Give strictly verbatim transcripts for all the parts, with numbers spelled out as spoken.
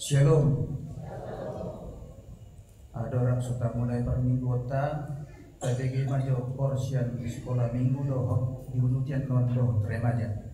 Shalom. Adong rap so tamulai parmingguonta, tabege ma jo horong sian sikola minggu dohot di ujung tian non dohot remaja.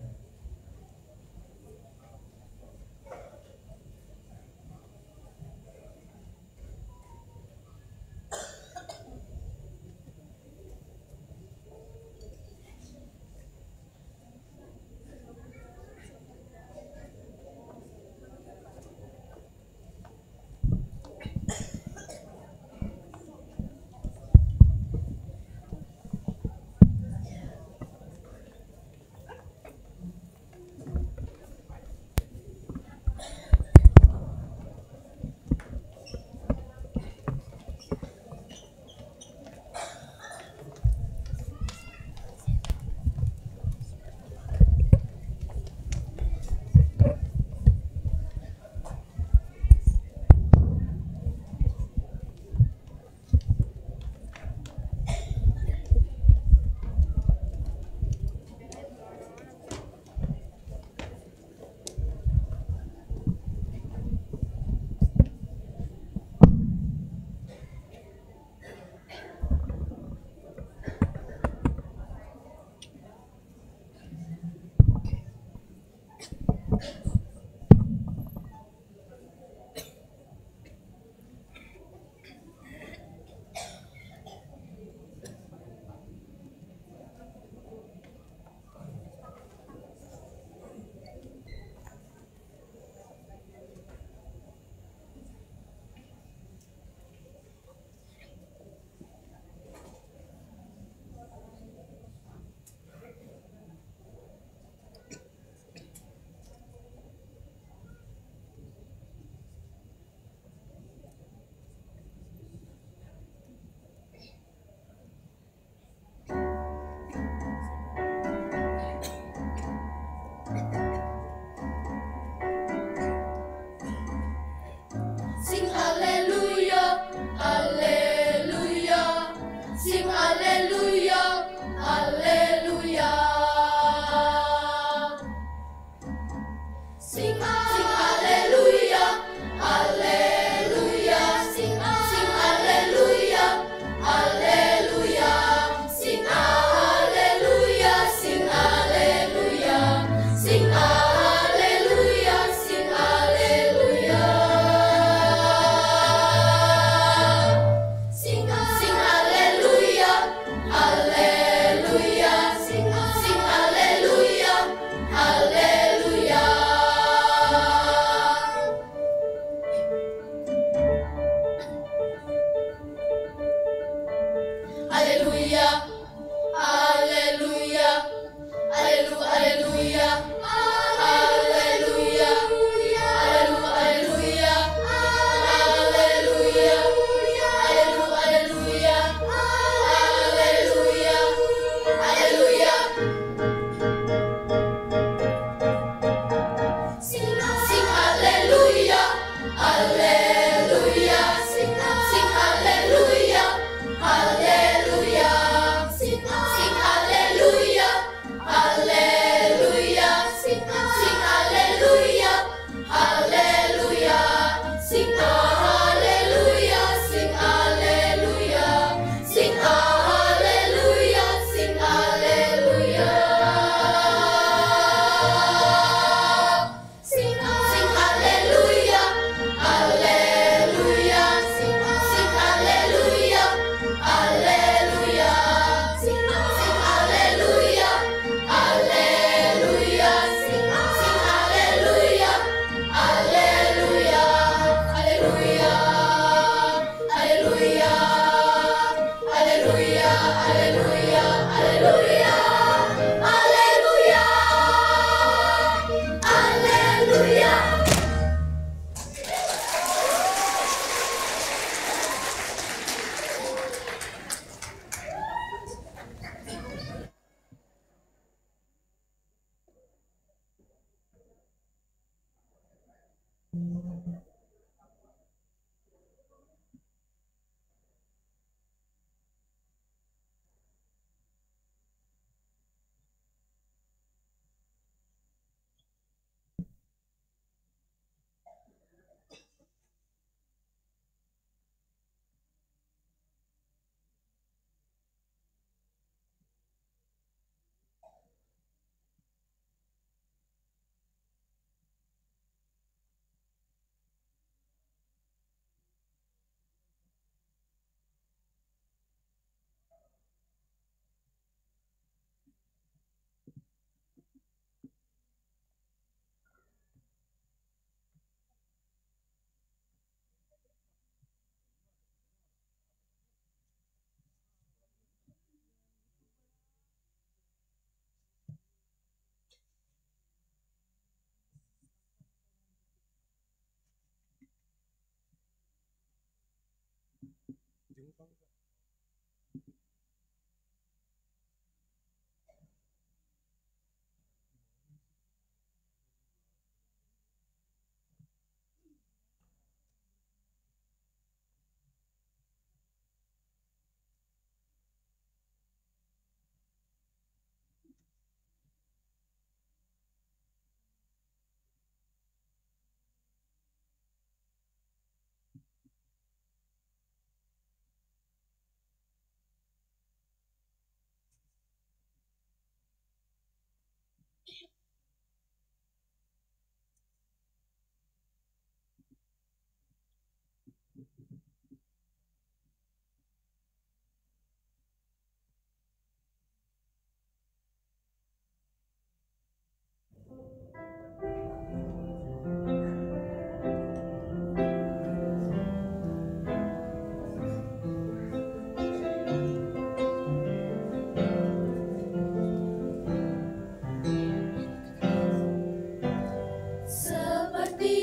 Seperti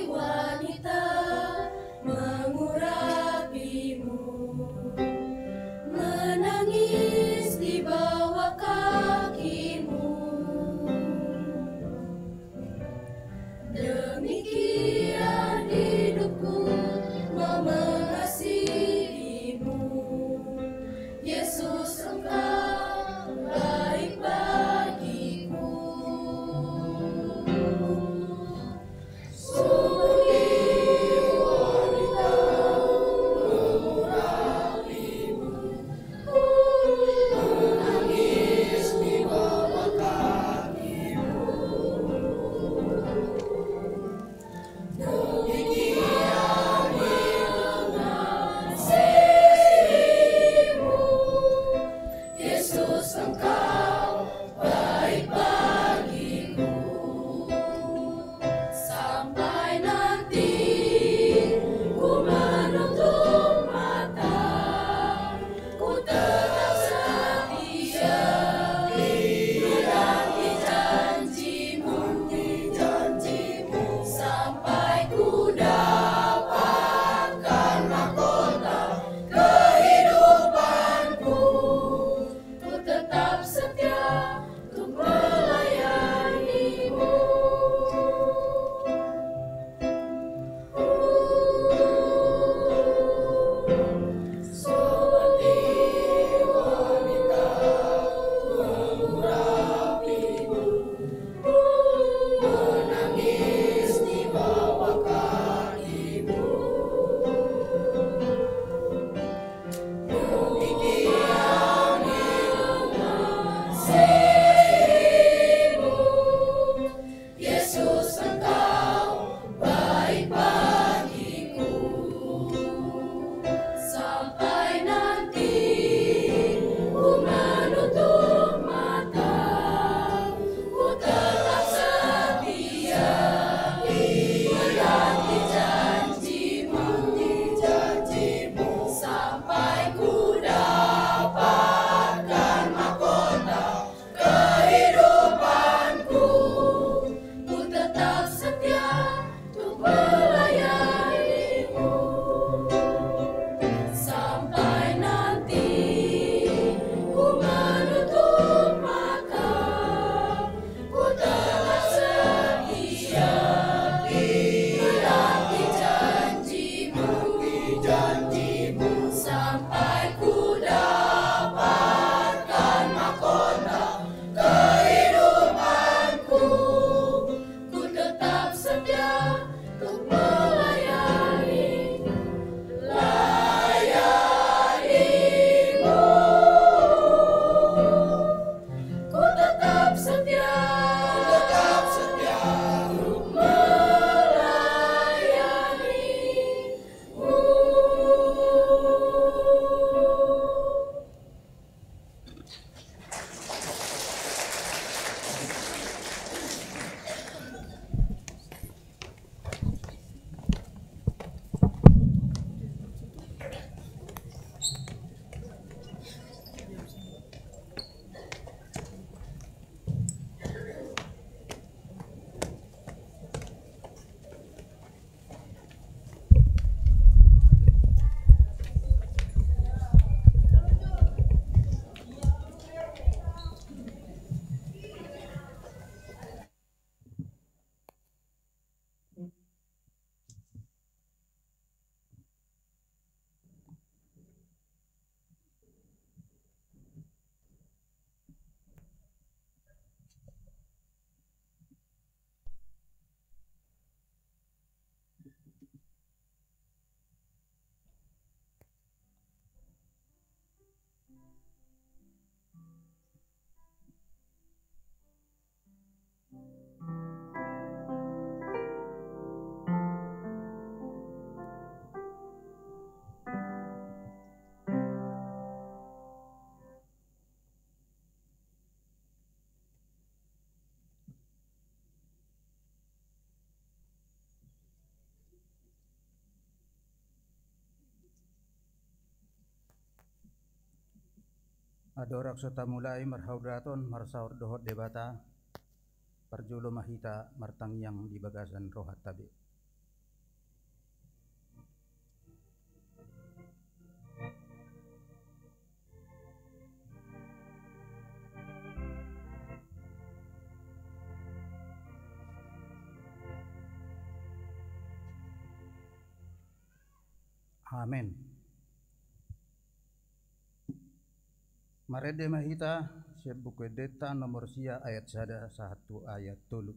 wanita mengu- Andorang so tamulai marhaulaton marsaor dohot Debata, parjolo ma hita martangiang di bagasan rohanta be. Amen. Marende ma hita sian Buku Endenta nomor sia ayat sada sahat tu ayat tolu.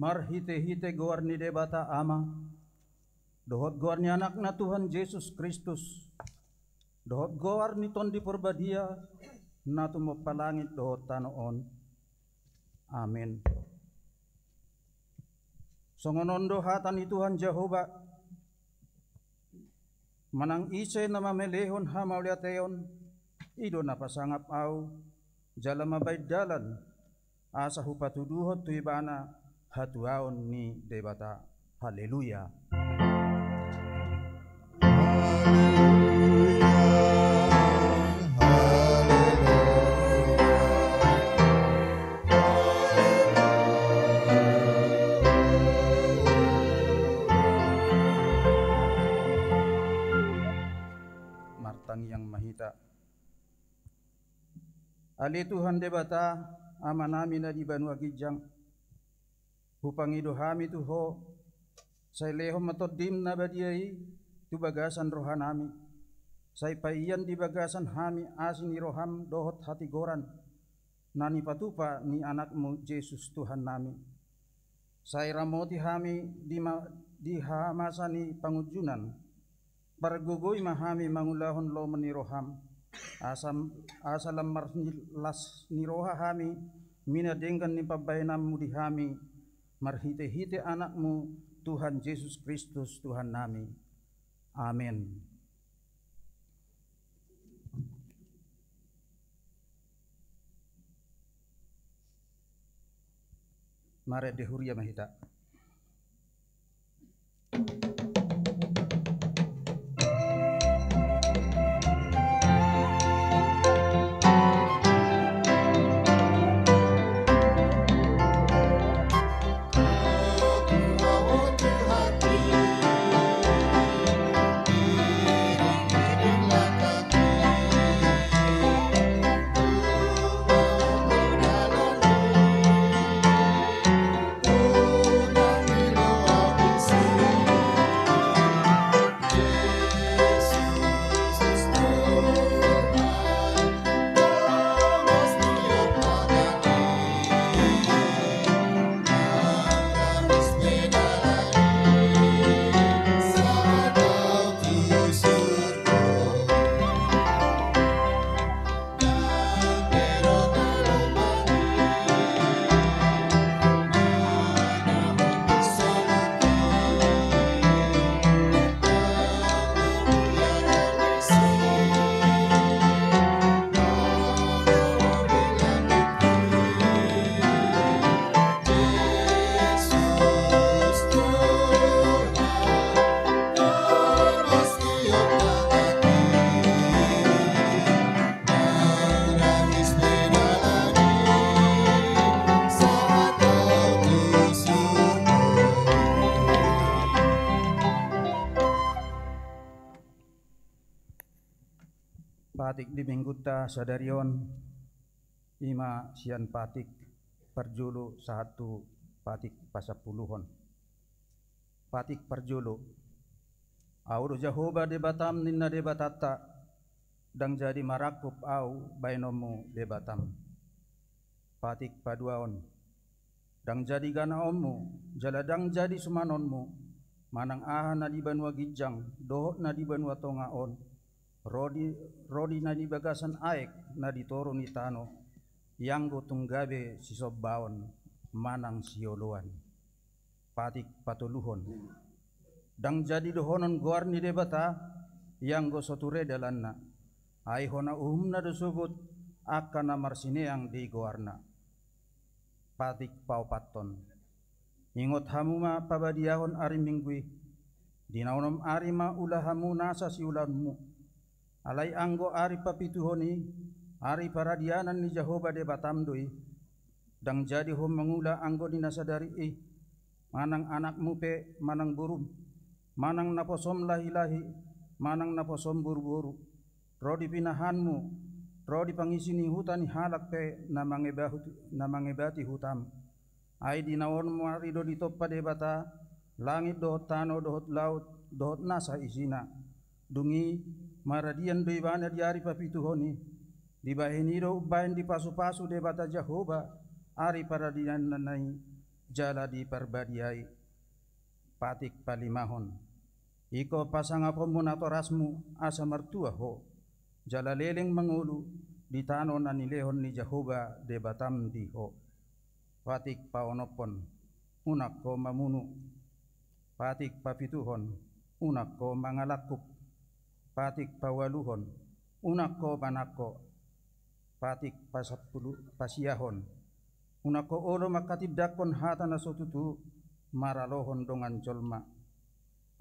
Marhitehite goar ni Debata Ama, dohot goar ni Anakna Tuhan Jesus Kristus, dohot goar ni Tondi Porbadia, na tumompa langit dohot tano on. Amen. Songon on do hata ni Tuhan Jahowa: Manang ise na mamelehon hamauliateon, i do na pasangap Ahu, jala mabahen dalan, asa hupatuduhon tu ibana hatuaon ni Debata. Haleluya. Martangiang ma hita. Ale Tuhan Debata, Amanami na di banua ginjang, hupangido hami tu Ho, sai lehon ma Tondim na badia i tu bagasan rohanami, sai paian di bagasan hami asi ni roham dohot hatigoran na nipatupa ni Anakmu Jesus Tuhannami. Sai ramoti hami di ma-, di hamasa ni pangunjunan, pargogoi ma hami mangulahon lomo ni roham, Asa, asa lam marlas ni roha hami, mina denggan ni pambahenanmu di hami, marhite-hite Anakmu, Tuhan Jesus Kristus, Tuhannami. Amen. Marende huria ma hita. Patik di minggunta sadari on, ima sian patik parjolo sahat tu patik pasampuluhon. Patik parjolo. Ahu do Jahowa Debatam, ninna Debatanta, ndang jadi marangkup ahu baenonmu Debatam. Patik paduahon. Ndang jadi ganaonmu, jala ndang jadi sumanonmu, manang aha na di banua ginjang, dohot na di banua tonga on, ro di, ro di na di bagasan aek na di toru ni tano, ianggo tung gabe sisombaon manang sioloan. Patik patoluhon. Ndang jadi dohonon goar ni Debata, ianggo so ture dalanna. Ai hona uhumna do sogot angka na marsineang di goarna. Patik paopathon. Ingot hamu ma pabadiahon ari Minggu i. Di na onom ari ma ula hamu nasa siulaonmu. Alai anggo ari papituhon i, ari paradianan ni Jahowa Debatam do i. Ndang jadi ho mangula anggo di na sadari i, manang anakmu pe manang borum, manang naposom lahilahi, manang naposom boruboru, ro di pinahanmu, ro di pangisi ni huta ni halak pe na mangebahu-, na mangebati hutam. Ai di na onom ari do ditompa Debata langit dohot tano dohot laut dohot nasa isina. Dung i maradian do ibana di ari papituhon i. Dibahen i do umbahen dipasupasu Debata Jahowa ari paradiananna i jala diparbadiai. Patik palimahon. Ingkon pasangaponmu natorasmu asa martua ho, jala leleng mangolu di tano na nilehon ni Jahowa Debatam di ho. Patik paonomhon. Unang ho mamunu. Patik papituhon. Unang ho mangalangkup. Patik paualuhon. Unang ho manangko. Patik pasampulu, pasiahon. Unang ho olo manghatindanghon hata na so tutu maralohon dongan jolma.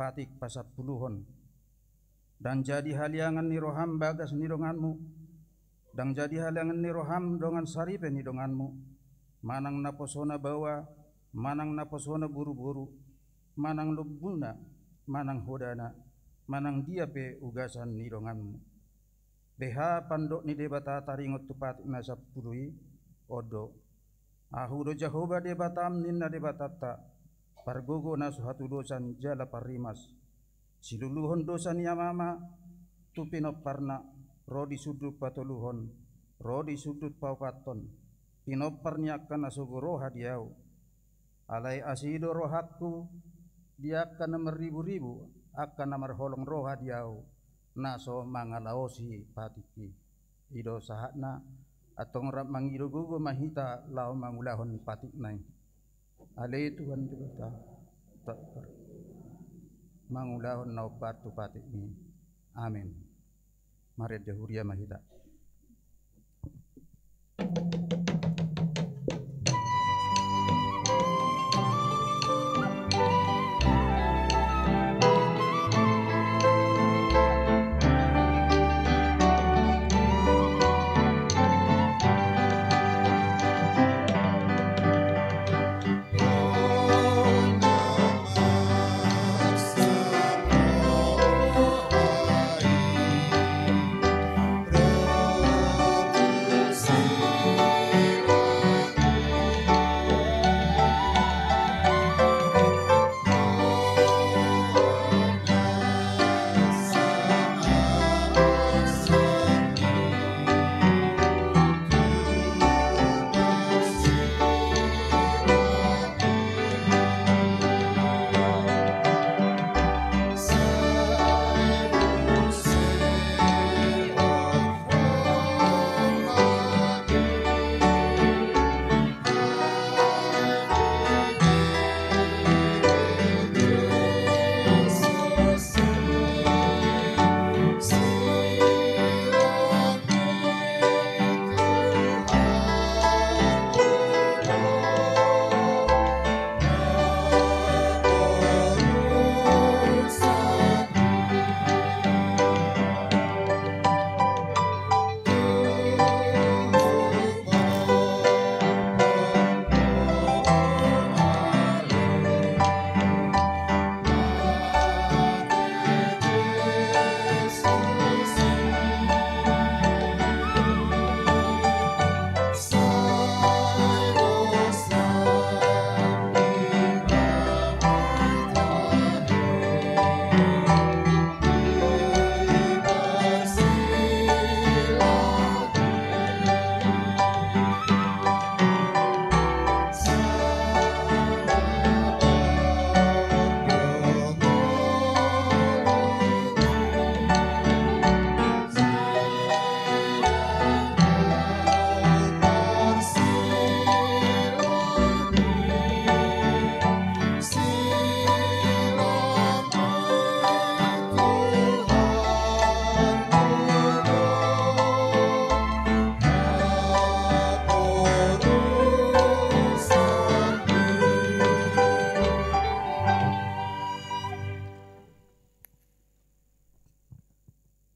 Patik pasampuluhon. Ndang jadi haliangan ni roham bagas ni donganmu. Ndang jadi haliangan ni roham dongan saripe ni donganmu. Manang naposona baoa, manang naposona boruboru, manang lombuna, manang hodana, manang dia pe ugasan ni donganmu. Beha pandok ni Debata taringot tu patik na sampulu i, on do. Ahu do Jahowa Debatam, ninna Debatanta, pargogo na so hatudosan jala parrimas. Siluluhon dosa ni amama tu pinomparna, ro di sundut patoluhon, ro di sundut paopathon, pinompar ni angka na sogo roha di ahu. Alai asi do rohangku di angka na marriburibu, angka na marholong roha di ahu. na so mangalaosi patik i. I do sahatna, antong rap mangido gogo ma hita laho mangulahon patikna i. Ale Tuhan Debata, ta-, mangulahon na hombar tu patikmi. Amen. Marende huria ma hita.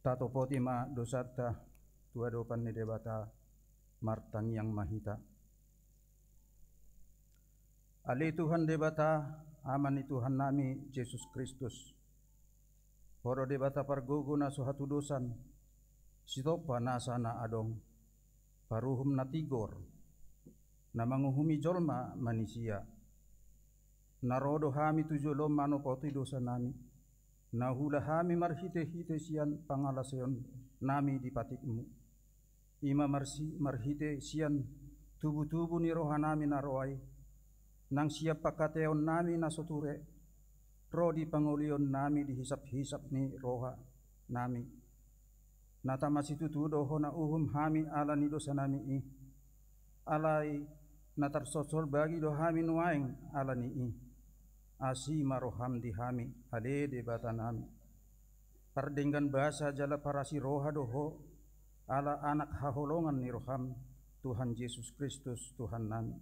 Tatopoti ma dosanta tu adopan ni Debata, martangiang ma hita. Ale Tuhan Debata, Ama ni Tuhannami Jesus Kristus, Ho do Debata pargogo na so hatudosan, sitompa nasa na adong, paruhum na tigor, na manguhumi jolma manisia. Na ro do hami tu jolom manopoti dosanami, na huula hami marhitehite sian pangalaosionami di patikmu. I ma marsi-, marhite sian tubutubu ni rohanami na roa i, nang sian pangkataionnami na so ture, ro di pangolionnami di hisaphisap ni rohanami. Na tama situtu do hona uhum hami ala ni dosanami i. Alai na tarsolsol bagi do hami nuaeng ala ni i. Asi ma roham di hami, ale Debatanami. Pardenggan basa jala parasi roha do Ho, ala Anak haholongan ni roham, Tuhan Jesus Kristus, Tuhannami.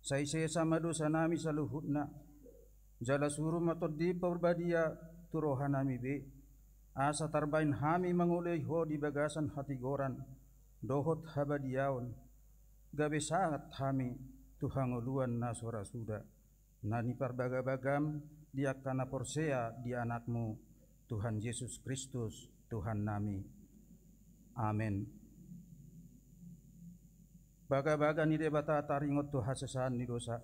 Sai sesa ma dosanami saluhutna, jala suru ma Tondi Parbadia tu rohanami be, asa tarbaen hami mangoloi Ho di bagasan hatigoran dohot habadiaon, gabe sahat hami tu hangoluan na so ra suda, na niparbagabagam di angka na porsea di Anakmu, Tuhan Jesus Kristus, Tuhannami. Amen. Bagabaga ni Debata taringot tu hasesaan ni dosa.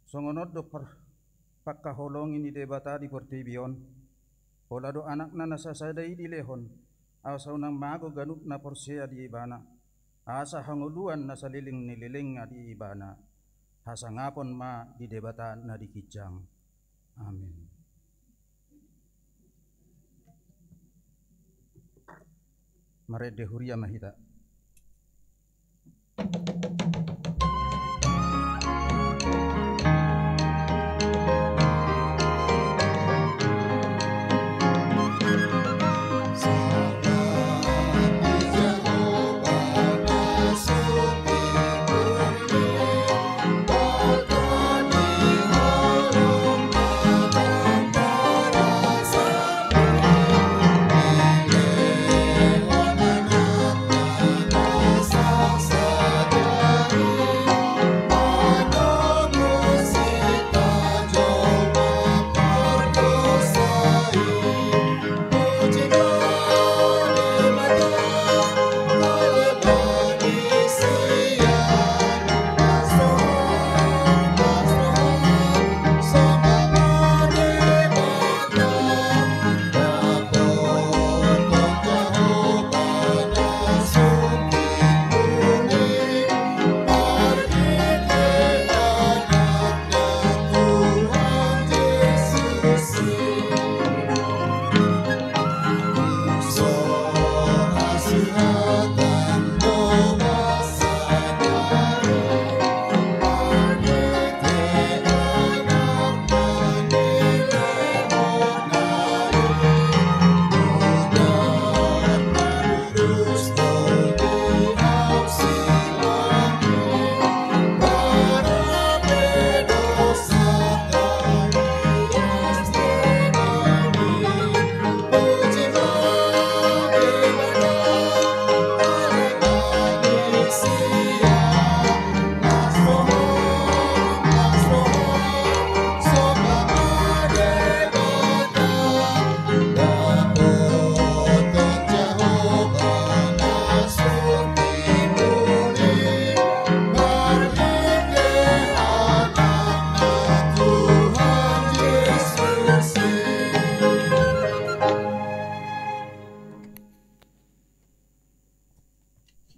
Songon on do par-, pangkaholongi ni Debata di portibi on, pola do Anakna na sasada i dilehon, asa unang mago ganup na porsea di Ibana, asa hangoluan na saleleng ni lelengna di Ibana. Hasangapon ma di Debata na di ginjang. Amen. Marende huria ma hita.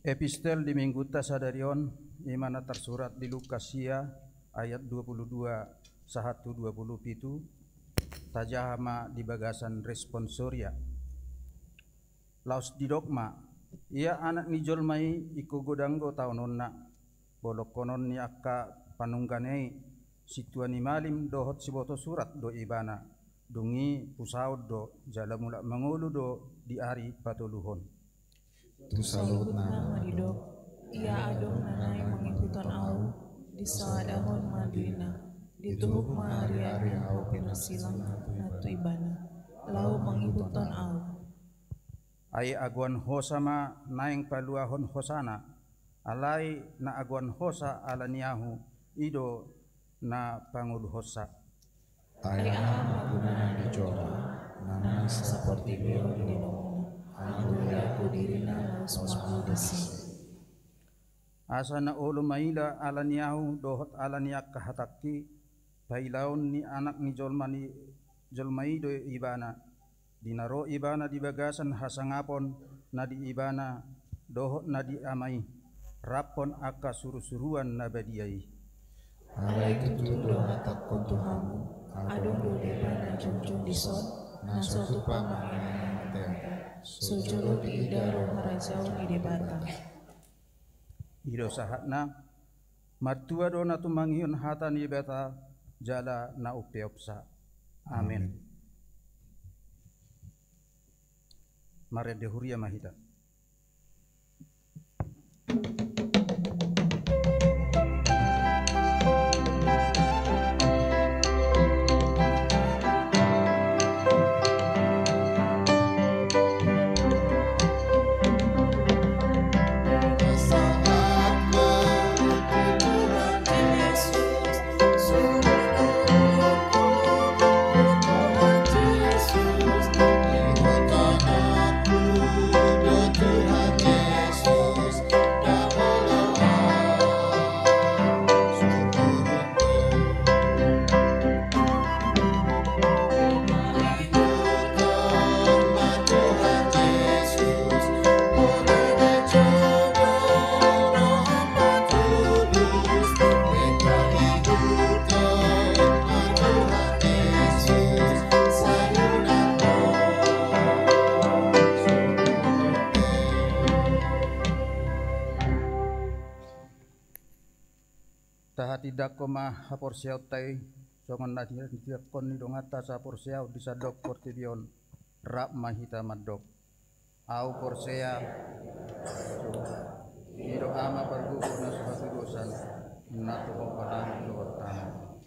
Epistel di minggunta sadari on, i ma na tarsurat di Lukas sia, ayat dua puluh dua sahat tu dua puluh pitu, tajaha ma di bagasan responsoria. Laos didok ma, ia Anak ni jolma i ingkon godang do taononna, bolongkonon ni angka panungganna i, sintua ni malim dohot siboto surat do ibana, dung i pusaon do, jala mulak mangolu do di ari patoluhon. Tu saluhutna ma didok, ia adong na naeng mangihuthon ahu, disahadahon ma dirina, dituhuk ma ariari ahu pinarsilang na tu ibana, laho mangihuthon ahu. Ai agoan hosa ma naeng paluahon hosana, alai na agoan hosa ala ni ahu, i do na pangoluhonsa. Ai aha ma gunana di jolma, na naeng saportibi on di lomona, anggo diaku dirina laos mauliate. Asa na olo maila ala ni ahu dohot ala ni angka hatangki, pailaon ni Anak ni jolma ni, jolma i do ibana, di na ro ibana di bagasan hasangapon na di ibana dohot na di Ama i, raphon angka surusuruan na badia i. Alai tutu do hatangkon tu hamu, adong do Debata na jongjong dison, na so tupa mangeaeang ateatea, so jolo diida roha rajaon ni Debata. I do sahatna, martua do na tumangihon hata ni Debata, jala na umpeopsa. Amen. Amen. Marende huria ma hita. Tahatindangkon ma haporseaonta i, songon na tinindangkon ni donganta sahaporseaon di sandok portibi on, rap ma hita mandok. Ahu porsea, Tuhan, i do Ama pargogo na so hatudosan, na tumompa langit dohot tano.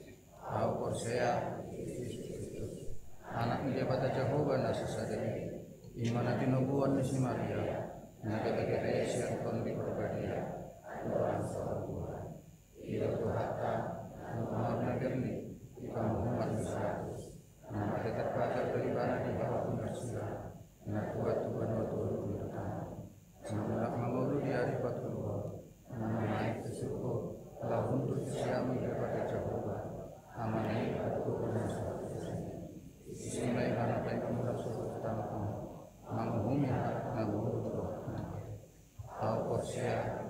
Ahu porsea, Jesus Kristus, Anak ni Debata Jahowa na sasada i, i ma na tinoguon ni si Maria, na gabe-gabe sian Tondi Porbadia, Tuhan so Tuhan. I do Tuhanta, na marnagerni di pamuhuman ni si Pilatus, na mate tarpajal do ibana di hau pinarsilang, na tuat tu banua toru di tano. Na mulak mangolu di ari patoluhon, na naeng tu surgo, laho hundul tu siamun Debata Jahowa, Amana i pargogo na so hatudosan. Disi ma ibana paima mulak surgo tu tano on, manguhumi na mangolu dohot na mate. Ahu porsea,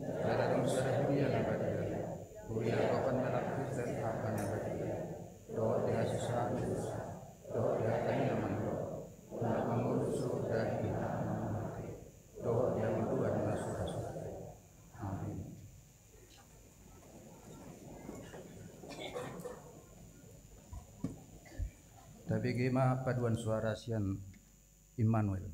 jala adong sada huria na badia, huria topan na lak Kristen, hata na badia, dohot di hasesaan ni dosa, dohot di hata ni na mandok, na mangolu suhut daging dohot na mate, dohot di hangoluan na so ra sude. Amin. Tabege ma paduan suara sian Immanuel.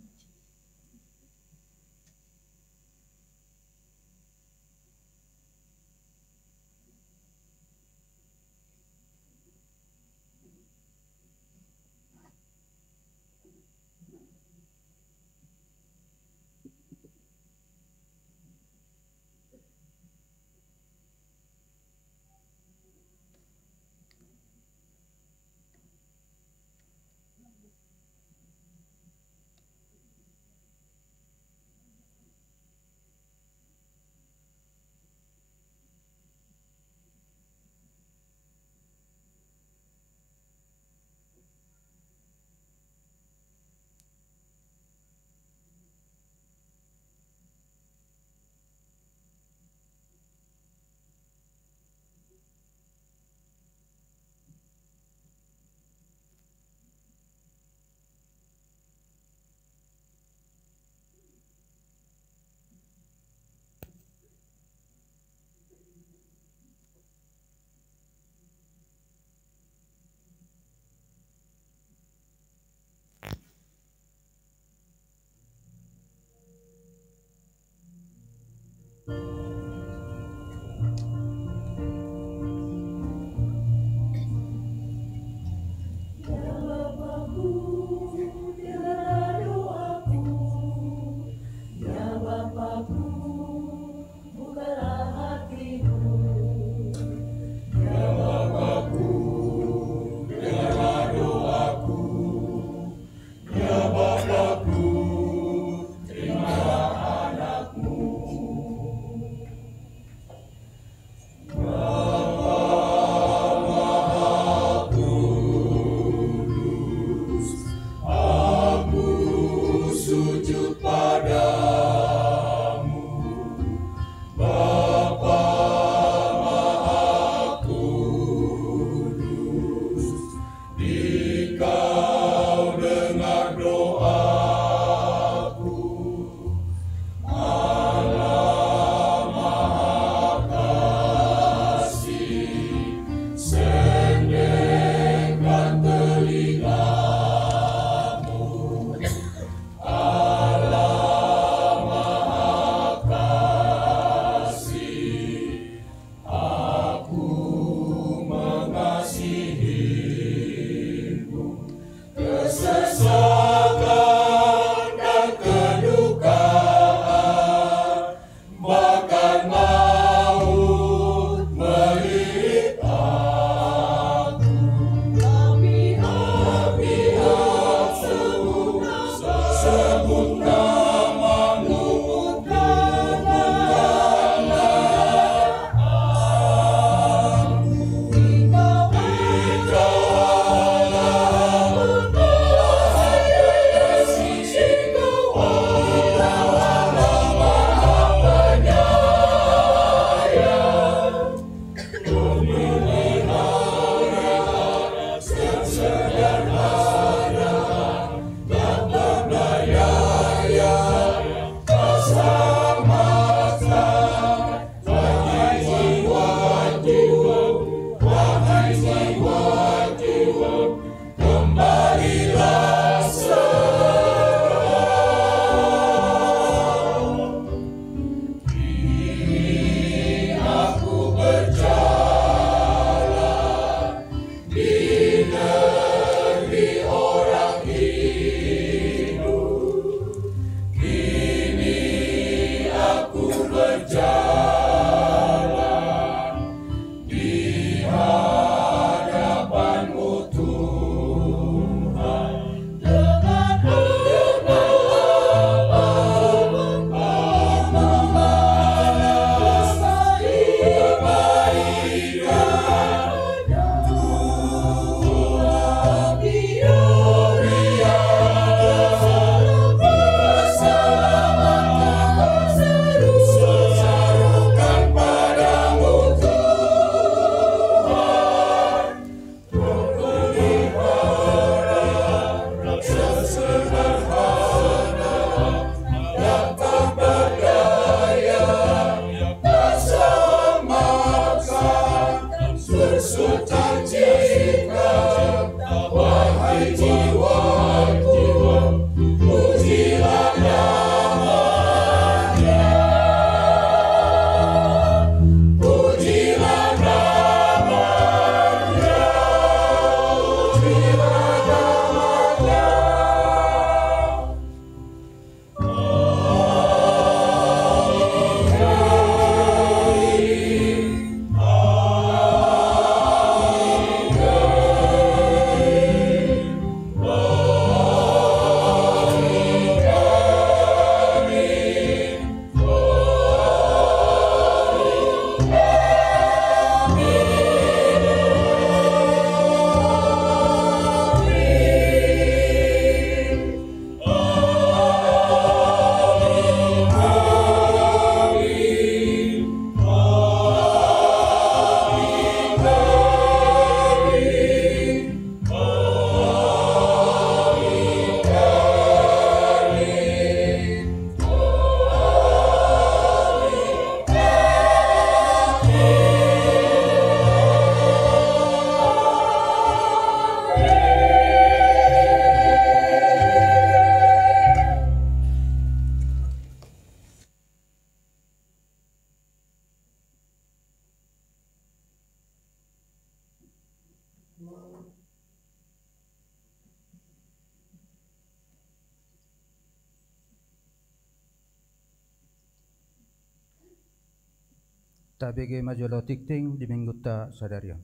Tabege ma jolo tingting di Minggunta sadari on.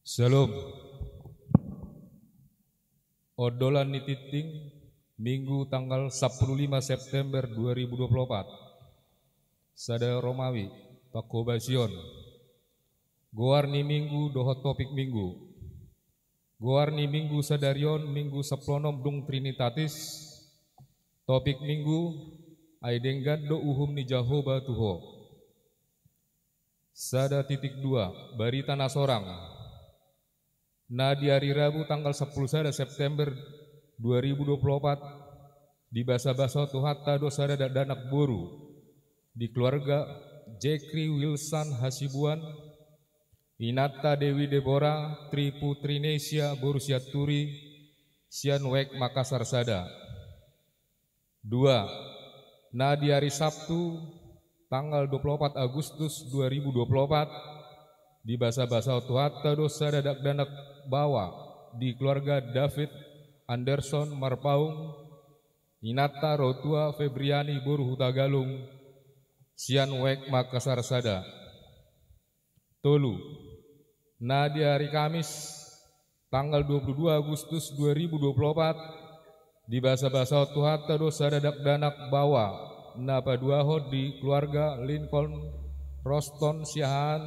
Syalom. Ondolan ni tingting, Minggu tanggal sampulu lima September dua ribu dua puluh opat. Sada Romawi, pangkobasion. Goar ni Minggu dohot topik Minggu. Goar ni Minggu sadari on Minggu sampulu onom dung Trinitatis. Topik Minggu, ai denggan do uhum ni Jahowa tu ho. Sada titik dua, barita na sorang. Na di ari Rabu tanggal sampulu sada September dua ribu dua puluh opat, dibasabasahon Tuhanta do sada dakdanak boru di keluarga Jekri Wilson Hasibuan, inanta Dewi Debora Triputrinesia boru Sianturi, sian Wek Makassar sada. Dua, na di ari Sabtu, tanggal dua puluh opat Agustus dua ribu dua puluh opat, dibasabasahon Tuhanta do sada dakdanak baoa di keluarga David Anderson Marpaung, inanta Rotua Febriani boru Hutagalung, sian Wek Makassar sada. Tolu, na di ari Kamis, tanggal dua puluh dua Agustus dua ribu dua puluh opat, dibasabasahon Tuhanta do sada dakdanak baoa na paduahon di keluarga Lincoln Roston Siahaan,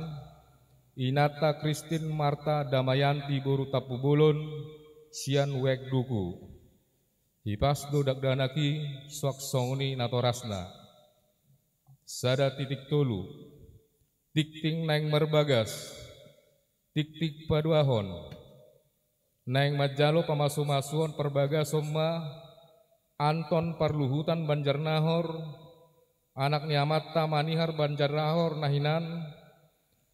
inanta Christine Marta Damayanti boru Tampubolon, sian Wek Duku. Hipas do dakdanak i suang songon i natorasna. Sada titik tolu. Tingting naeng marbagas. Tingting paduahon. Naeng manjalo pamasumasuon parbagason ma Anton Parluhutan Banjarnahor, anak ni amanta Manihar Banjarnahor na hinan,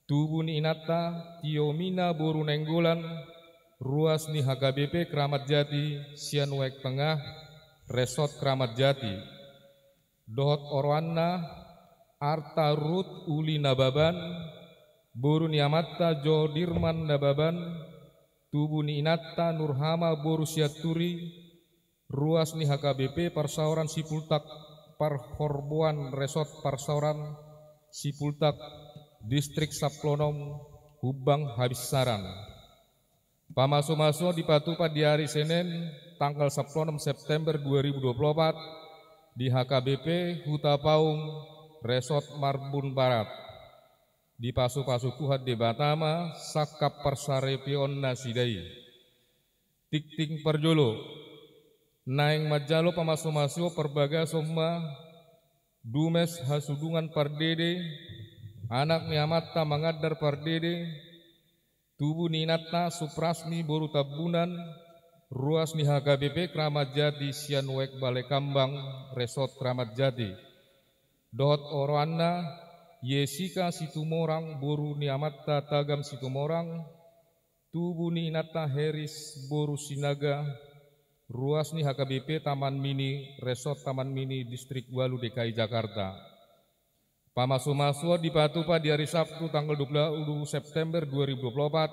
tubu ni inanta Tiomina boru Nainggolan, ruas ni H K B P Kramat Jati, sian Wek Tengah, Resort Kramat Jati. Dohot oroanna Arta Rut Uli Nababan, boru ni amanta Jo Dirman Nababan, tubu ni inanta Nurhama boru Sianturi, ruas ni H K B P Parsaoran Sipultak Parhorboan Resort Parsaoran Sipultak, Distrik Sampulu Onom, Humbang Habinsaran. Pamasumasuon dipatupa di ari Senen, tanggal sampulu onom September dua ribu dua puluh opat, di H K B P Hutapaung, Resort Marbun Barat. Dipasupasu Tuhan Debata ma sangkap parsaripeonnasida i. Tingting parjolo. Naeng manjalo pamasumasuon parbagason ma Dumes Hasudungan Pardede, anak ni amanta Mangandar Pardede, tubu ni inanta Suprasni boru Tambunan, Ruas ni H K B P Kramat Jati sian Wek Balai Kambang, Resort Kramat Jati. Dohot oroanna, Yesika Situmorang, boru ni amanta Tagam Situmorang, tubu ni inanta Heris, boru Sinaga, ruas ni H K B P Taman Mini, Resort Taman Mini, Distrik Walu D K I Jakarta. Pamasumasuon dipatupa di ari Sabtu tanggal dua puluh September dua ribu dua puluh empat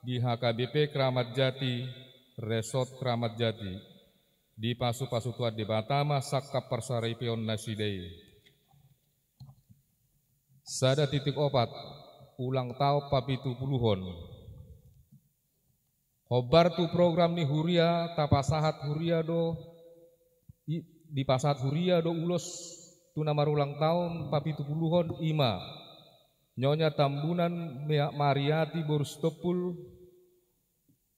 di H K B P Kramat Jati, Resort Kramat Jati. Dipasupasu Tuhan Debata ma sangkap parsaripeon nasida i. Sada titik opat, ulang taon papitupuluhon. Hombar tu program ni huria, tapasahat huria do, i, dipasahat huria do ulos tu na marulang taon papitupuluhon, i ma Nyonya Tambunan Mea-, Mariati boru Sitompul,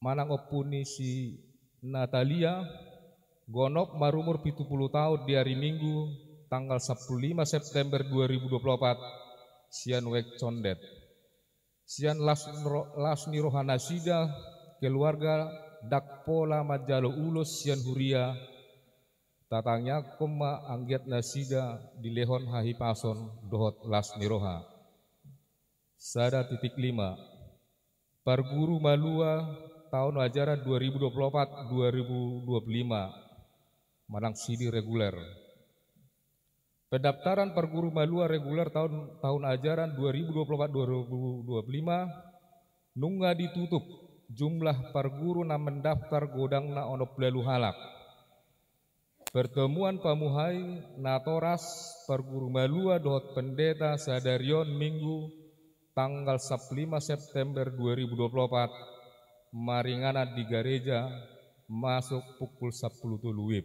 manang ompu ni si Natalia, gonop marumur pitu pulu taon di ari Minggu, tanggal sampulu lima September dua ribu dua pulu opat, sian Wek Condet. Sian las ro-, las ni roha nasida, keluarga, ndang pola manjalo ulos sian huria, tatangiangkon ma anggiat nasida dilehon hahipason dohot las ni roha. Sada titik lima. Parguru malua taon ajaran dua ribu dua pulu opat dua ribu dua pulu lima, manang sidi reguler. Pendaftaran parguru malua reguler taon, taon ajaran dua ribu dua pulu opat dua ribu dua pulu lima nunga ditutup, jumlah parguru na mendaftar godangna onom pulu ualu halak. Pertemuan pamuhai natoras parguru malua dohot pendeta sadari on Minggu tanggal sampulu lima September dua ribu dua pulu opat, maringanan di gareja, masuk pukul sampulu tolu wib.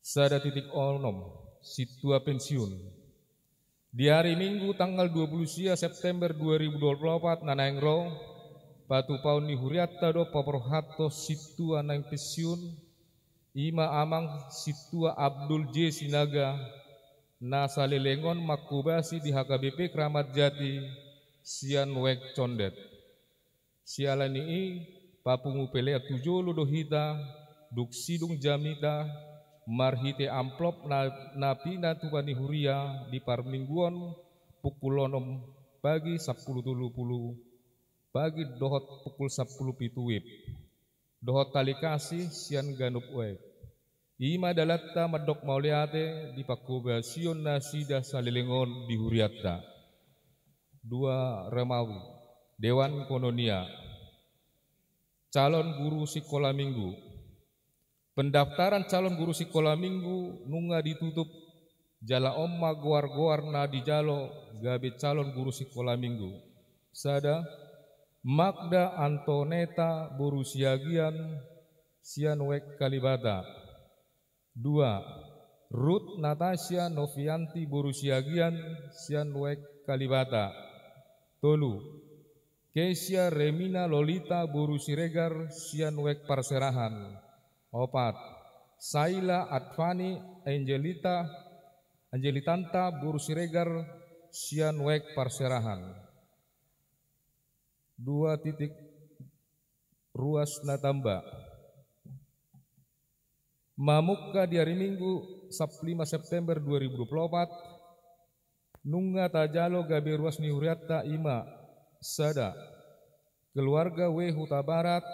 Sada titik onom, sintua pensiun. Di ari Minggu tanggal dua pulu sia September dua ribu dua pulu opat na naeng ro, patupaon ni hurianta do paborhathon sintua naeng pensiun, i ma Amang Sintua Abdul J Sinaga, na saleleng on manghobasi di H K B P Kramat Jati, sian Wek Condet. Siala ni i, papungu pelean tu jolo do hita, dung sidung jamita, marhite amplop na, na pinatupa ni huria di parmingguon, pukul onom pagi sampulu tolu pulu pagi dohot pukul sampulu pitu wib. Dohot tali kasih sian ganup wek. I ma dalanta mandok mauliate di panghobasion nasida saleleng on di hurianta. Dua, Romawi, Dewan Kononia. Calon guru sikola minggu. Pendaftaran calon guru sikola minggu nunga ditutup, jala on ma goar-goar na dijalo gabe calon guru sikola minggu. Sada, Magda Antoneta boru Siagian, sian Wek Kalibata. Dua, Ruth Natasia Novianti boru Siagian, sian Wek Kalibata. Tolu, Kesia Remina Lolita boru Siregar, sian Wek Parserahan. Opat, Saila Advani Angelita, Angelitanta boru Siregar, sian Wek Parserahan. Dua titik, ruas na tamba. Mamungka di ari Minggu sampulu lima September dua ribu dua pulu opat, nunga tajalo gabe ruas ni hurianta, i ma: sada, keluarga W Hutabarat,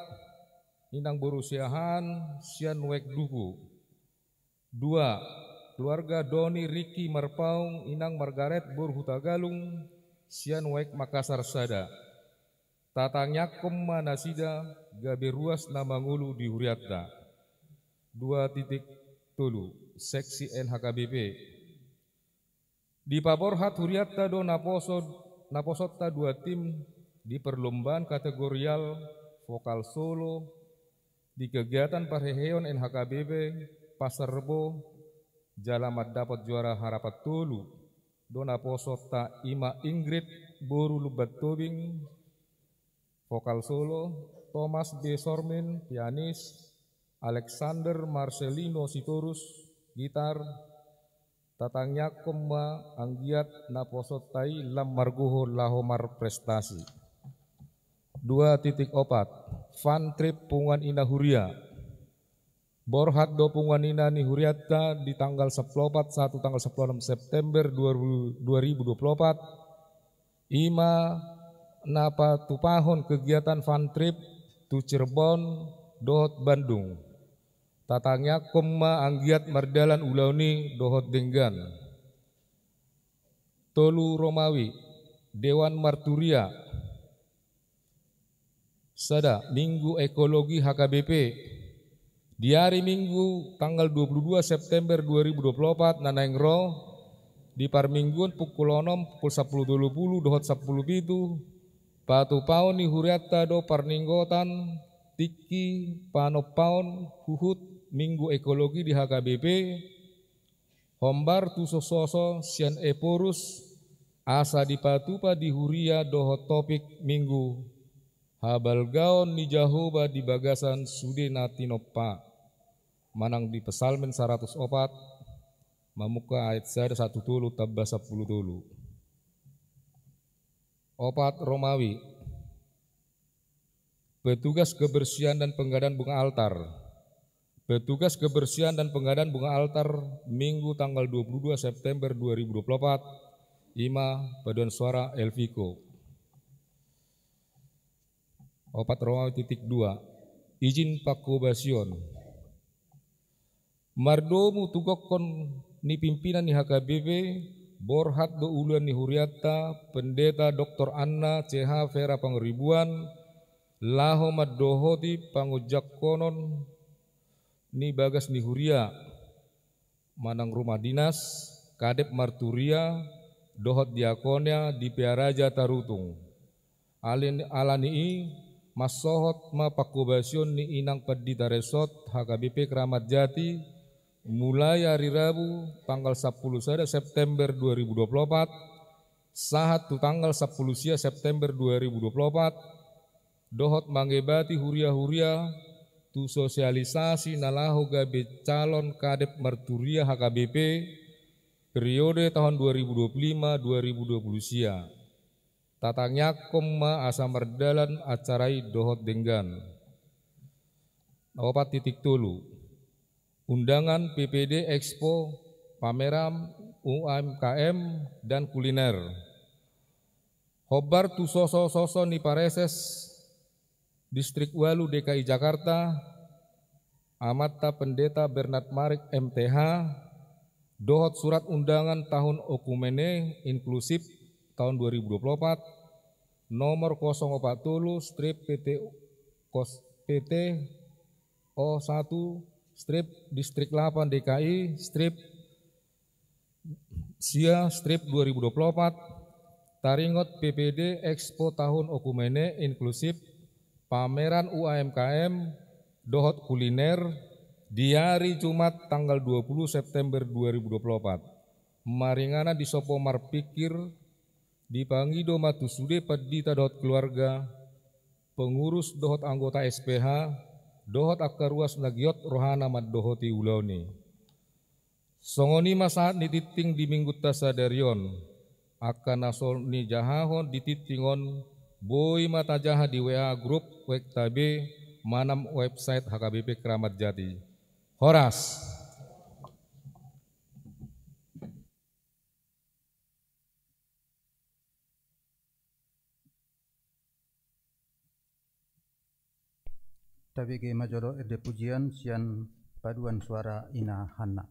inang boru Siahaan, sian Wek Duku. Dua, keluarga Doni Riki Marpaung, inang Margaret boru Hutagalung, sian Wek Makassar sada. Tatangiangkon ma nasida gabe ruas na mangolu di hurianta. Dua titik tolu, seksi N H K B P. Dipaborhat hurianta do naposo, naposonta dua tim di perlombaan kategorial vokal solo di kegiatan parheheon N H K B P Pasar Rebo, jala mandapot juara harapan tolu do naposonta, i ma Ingrid boru Lumban Tobing, vokal solo, Thomas B Sormin, pianis, Alexander Marcelino Sitorus, gitar. Tatangiangkon ma anggiat naposonta i lam margogo laho marprestasi. Dua titik opat, fun trip punguan ina huria. Borhat do punguan ina ni hurianta di tanggal sampulu opat sahat tu tanggal sampulu onom September dua ribu, dua ribu dua puluh opat, i ma na patupahon kegiatan fun trip tu Cirebon dohot Bandung. Tatangiangkon ma anggiat mardalan ulaon i dohot denggan. Tolu Romawi, Dewan Marturia. Sada, Minggu Ekologi H K B P. Di ari Minggu tanggal dua puluh dua September dua ribu dua puluh opat na naeng ro, di parmingguon pukul onom, pukul sampulu tolu pulu dohot sampulu pitu, patupaon ni hurianta do parningotan tingki panompaon huhut Minggu Ekologi di H K B P, hombar tu sososo sian Ephorus, asa dipatupa di huria dohot topik Minggu, habalgaon ni Jahowa di bagasan sude na tinompa. Manang di Psalmen saratus opat, mamungka ayat sada sahat tu tolu tamba sampulu tolu. Opat Romawi. Petugas kebersihan dan pengadaan bunga altar. Petugas kebersihan dan pengadaan bunga altar, Minggu tanggal dua puluh dua September dua ribu dua puluh opat, i ma paduan suara Elviko. Opat Romawi titik dua. Izin pangkobasion. Mardomu tu gokhon ni pimpinan ni H K B P, borhat do uluan ni hurianta, Pendeta Doktor Anna C H Vera Pangaribuan, laho mandohoti pangunjukkonon ni bagas ni huria, manang rumah dinas, kadep marturia, dohot diakonia di Pearaja Tarutung. Alani, alani i, mansohot ma pangkobasion ni inang pandita resort H K B P Kramat Jati, mulai ari Rabu tanggal sampulu sada September dua ribu dua puluh opat, sahat tu tanggal sampulu sia September dua ribu dua puluh opat, dohot mangebati huria-huria tu sosialisasi na laho gabe calon kadep marturia H K B P periode tahun dua ribu dua puluh lima dua ribu dua puluh sia. Tatangiangkon ma asa mardalan acara i dohot denggan. Opat titik tolu. Undangan P P D Expo, pameran U M K M, dan kuliner. Hombar tu soso-soso ni pareses Distrik ualu D K I Jakarta, Amanta Pendeta Bernard Marik M T H, dohot surat undangan tahun okumene inklusif tahun dua ribu dua puluh opat, nomor kosong opat tolu strip P T kos-, P T O satu strip Distrik delapan D K I strip sia strip dua ribu dua puluh opat, taringot P P D Expo tahun okumene inklusif, pameran U M K M, dohot kuliner, di ari Jumat tanggal dua puluh September dua ribu dua puluh opat. Maringanan disomba marpingkir, dipangido ma tu sude pandita dohot keluarga, pengurus dohot anggota S P H, dohot angka ruas na giot rohana mandohoti ulaon i. Songon i ma sahat ni tingting di minggunta sadari on. Angka na so nijahahon di tingting on, boi ma tajaha di W A grup Wektabe manang website H K B P Kramat Jati. Horas. Tabege ma jolo ende pujian sian paduan suara Ina Hanna.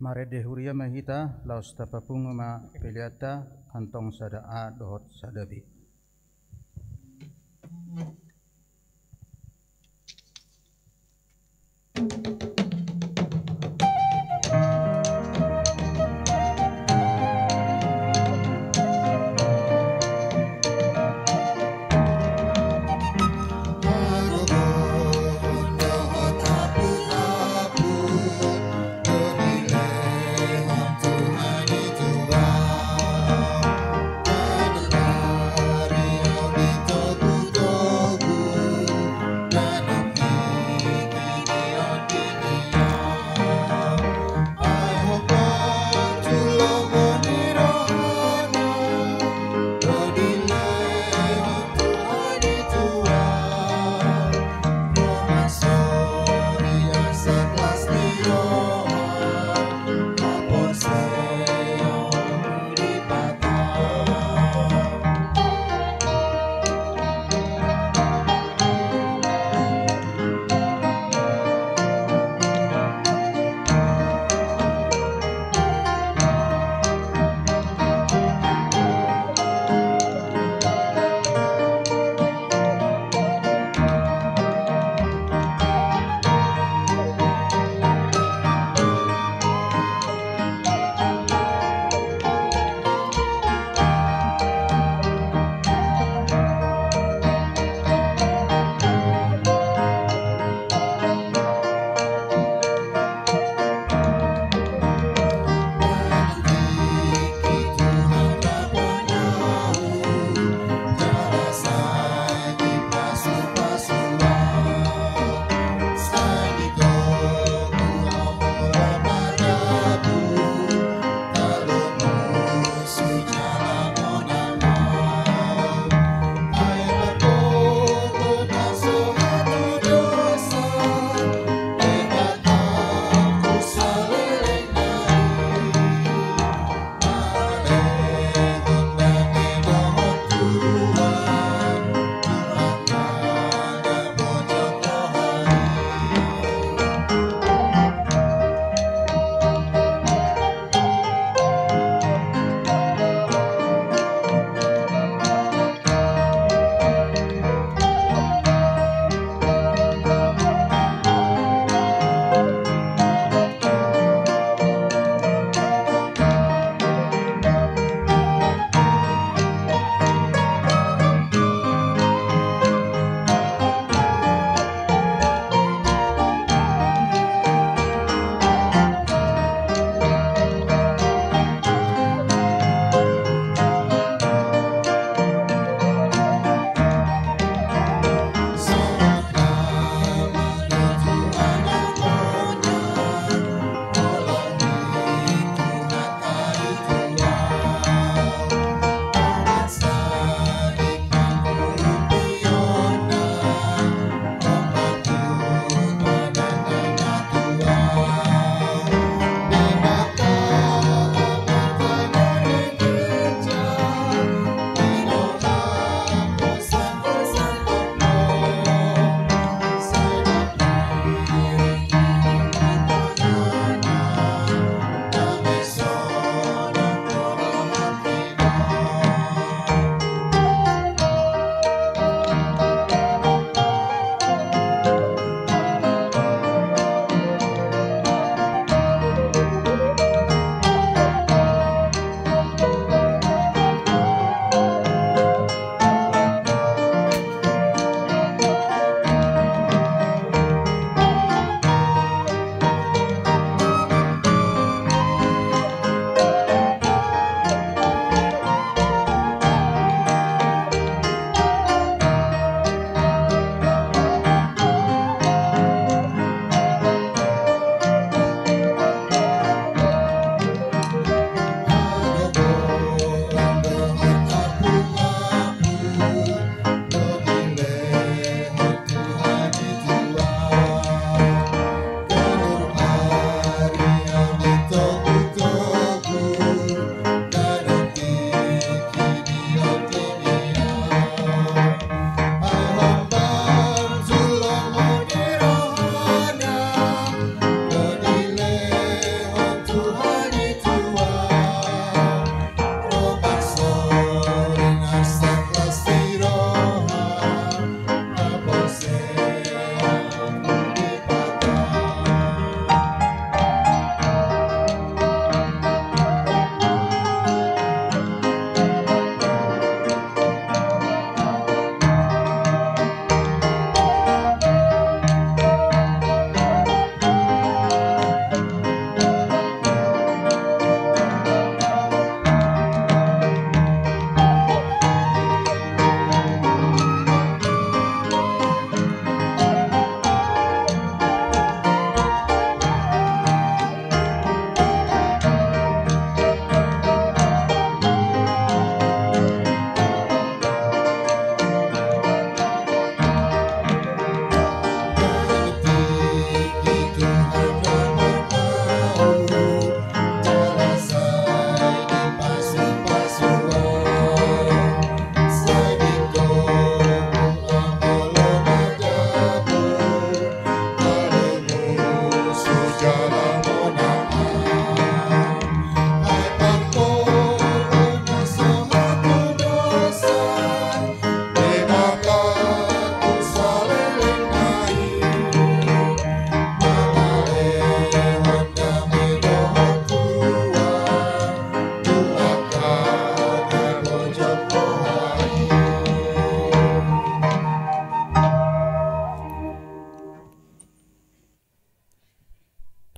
Marende huria ma hita, laos tapapungu ma peleanta, kantong sada A dohot sada B.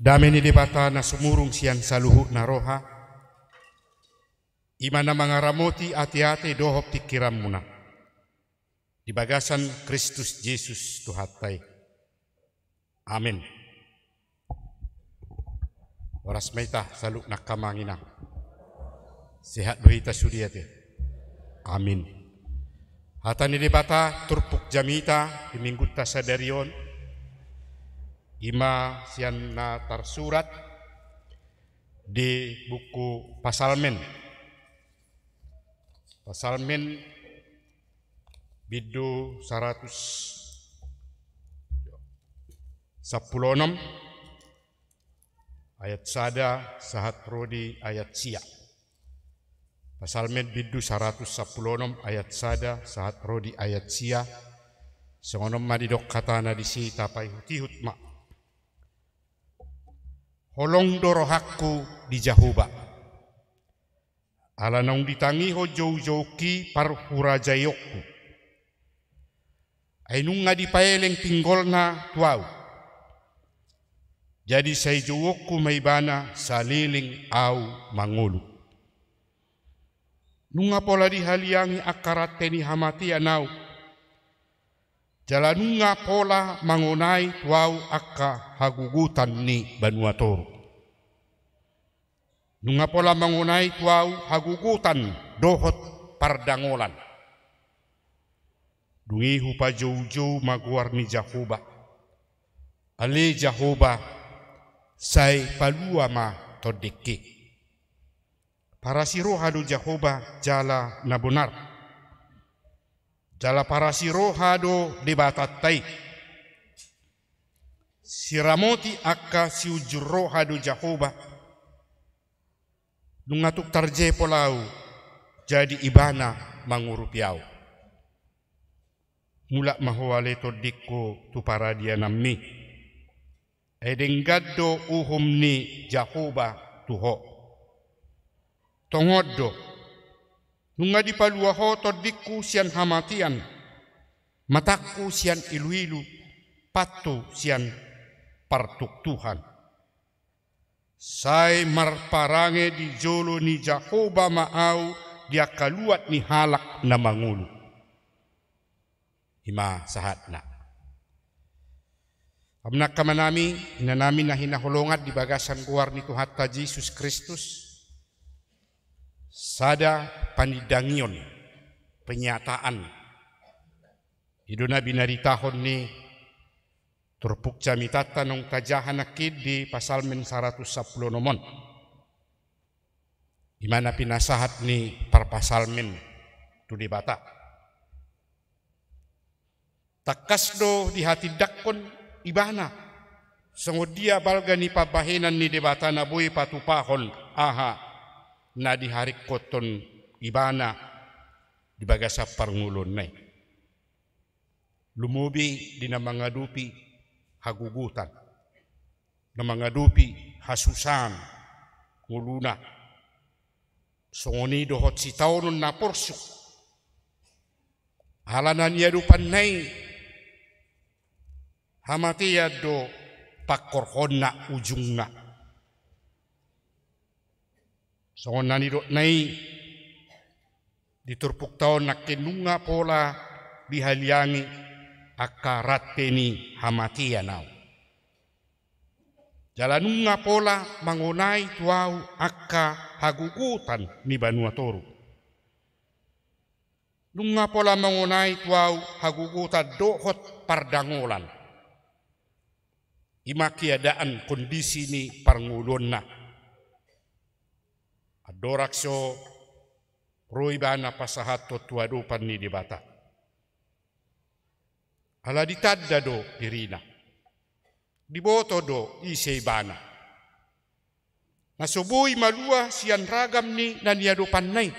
Dame ni Debata na sumurung sian saluhutna roha, i ma na mangaramoti ateate dohot pingkiranmuna di bagasan Kristus Jesus Tuhanta i. Amen. Horas ma hita saluhutna, angka amang inang. Sehat do hita sude ate? Amin. Hata ni Debata turpuk jamita di minggunta sadari on, i ma sian na tarsurat di buku Psalmen. Psalmen bindu saratus sampulu onom, ayat sada sahat ro di ayat sia. Psalmen bindu saratus sampulu onom ayat sada sahat ro di ayat sia. Songon on ma didok hatana disi, tapaihutihut ma. Holong do rohangku di Jahowa, ala naung ditangihon joujoungki parhurajaonku. Ai nunga dipaeleng pinggolna tu ahu. Jadi sai jouonku ma ibana saleleng ahu mangolu. Nunga pola dihaliangi angka rante ni hamatean ahu, jala nunga pola mangonai tu ahu angka hagogotan ni banua toru. Nunga pola mangonai tu ahu hagogotan dohot pardangolan. Dung i hupajoujou ma goar ni Jahowa. Ale Jahowa, sai palua ma tondingki. Parasi roha do Jahowa jala na bonar. Jala parasi roha do Debatanta i. Siramoti angka siunjur roha do Jahowa. Nunga tung tarjepol ahu, jadi ibana mangurupi ahu. Mulak ma ho ale tondingku tu paradiananmi. Ai denggan do uhum ni Jahowa tu ho. Tongon do, nunga dipalua ho tondingku sian hamatean, matangku sian iluilu, pathu sian partuktuhan. Sai marparange di jolo ni Jahowa ma ahu di angka luat ni halak na mangolu. I ma sahatna. Amang nami, inanami na hinaholongan di bagasan goar ni Tuhanta Jesus Kristus, sada panindangion, pernyataan, i do na binaritahon ni turpuk jamitanta naung tajaha nangkin di Psalmen saratus sampulu onom on. I ma na pinasahat ni parpsalmen tu Debata. Tangkas do dihatindangkon ibana songon dia balga ni pambahenan ni Debata na boi patupahon aha na diharingkothon ibana di bagasan parngoluonna i. Lumobi di na mangadopi hagogotan, na mangadopi hasusaan ngoluna. Songon i dohot sitaonon na porsuk. Ala na niadopanna i hamatean do pangkorhonna, ujungna. Songon na nidokna i di turpukta on, nangkin nunga pola dihaliangi angka rante ni hamatean ahu. Jala nunga pola mangonai tu ahu angka hagogotan ni banua toru. Nunga pola mangonai tu ahu hagogotan dohot pardangolan. I ma keadaan, kondisi ni parngoluonna. Andorang so ro ibana pasahathon tu adopan ni Debata. Ala ditanda do dirina. Diboto do ise ibana. Na so boi malua sian ragam ni na niadopanna i.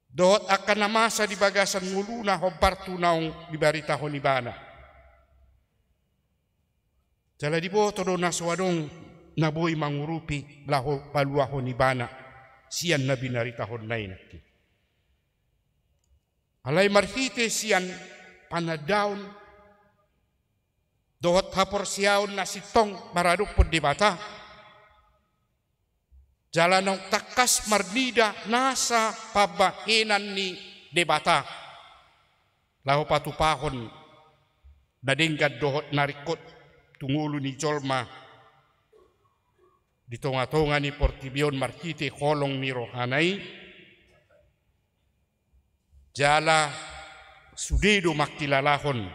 Dohot angka na masa di bagasan ngoluna hombar tu naung dibaritahon ibana. Jala diboto do na so adong na boi mangurupi laho paluahon ibana sian na binaritahonna i nangkin. Alai marhite sian panandaon dohot haporseaon na sintong maradophon Debata, jala naung tangkas marnida nasa pambahenan ni Debata laho patupahon na denggan dohot na ringkot tu ngolu ni jolma di tongatonga ni portibi on marhite holong ni rohana i, jala sude do mangkilalahon.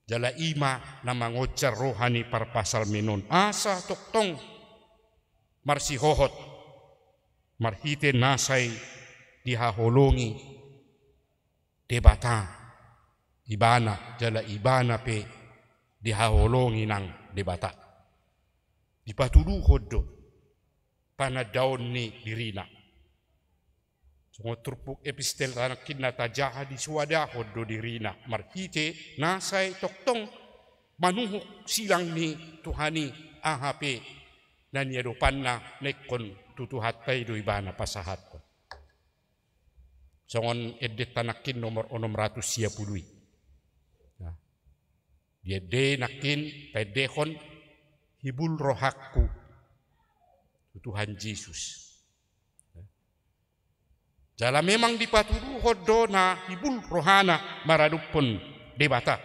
Jala i ma na mangonjar roha ni parpsalmen on, asa tongtong marsihohot marhite nasa i dihaholongi Debata ibana, jala ibana pe dihaholongi nang Debata. Dipatuduhon do panandaon ni dirina. Songon turpuk epistel ta nangkin na tajaha, disoadahon do dirina marhite nasa i tongtong manuhuk silang ni Tuhan i, aha pe na niadopanna na ingkon tu Tuhanta i do ibana pasahathon. Songon endenta nangkin nomor onom ratus sia pulu i. Nah, di ende nangkin paendehon, hibul rohangku tu Tuhan Jesus. Jala memang dipatuduhon do na hibul rohana maradophon Debata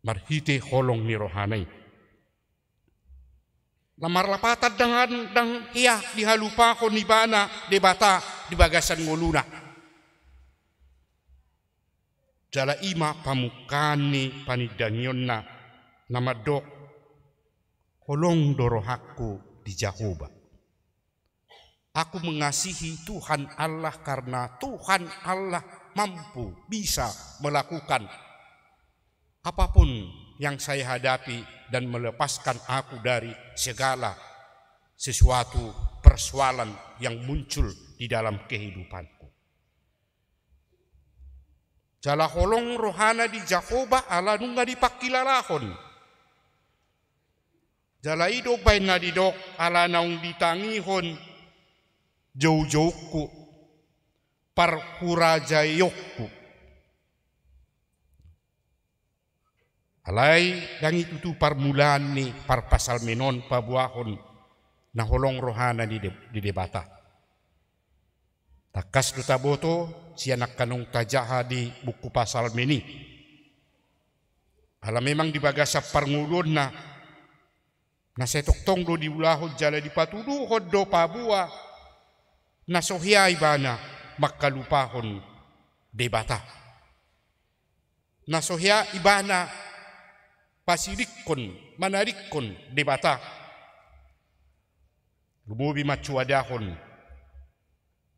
marhite holong ni rohana i. Na marlapatan ndang, ndang hea dihalupahon ibana Debata di bagasan ngoluna. Jala i ma pamungkaan ni panindangionna na mandok, holong do rohangku di Jahowa. Aku mengasihi Tuhan Allah karena Tuhan Allah mampu, bisa melakukan apapun yang saya hadapi dan melepaskan aku dari segala sesuatu persoalan yang muncul di dalam kehidupanku. Jala holong rohana di Jahowa ala nunga dipangkilalahon. Jala i do umbahen na didok, ala naung ditangihon joujoungku, parhurajaonku. Alai ndang i tutu parmulaan ni parpsalmen on paboahon na holong rohana di De-, di Debata. Tangkas do taboto sian angka naung tajaha di buku Psalmen i. Ala memang di bagasan parngoluonna na sai tongtong do diulahon jala dipatuduhon do paboa na so hea ibana mangkalupahon Debata. Na so hea ibana pasidingkon, manadingkon Debata. Lumobi mansoadahon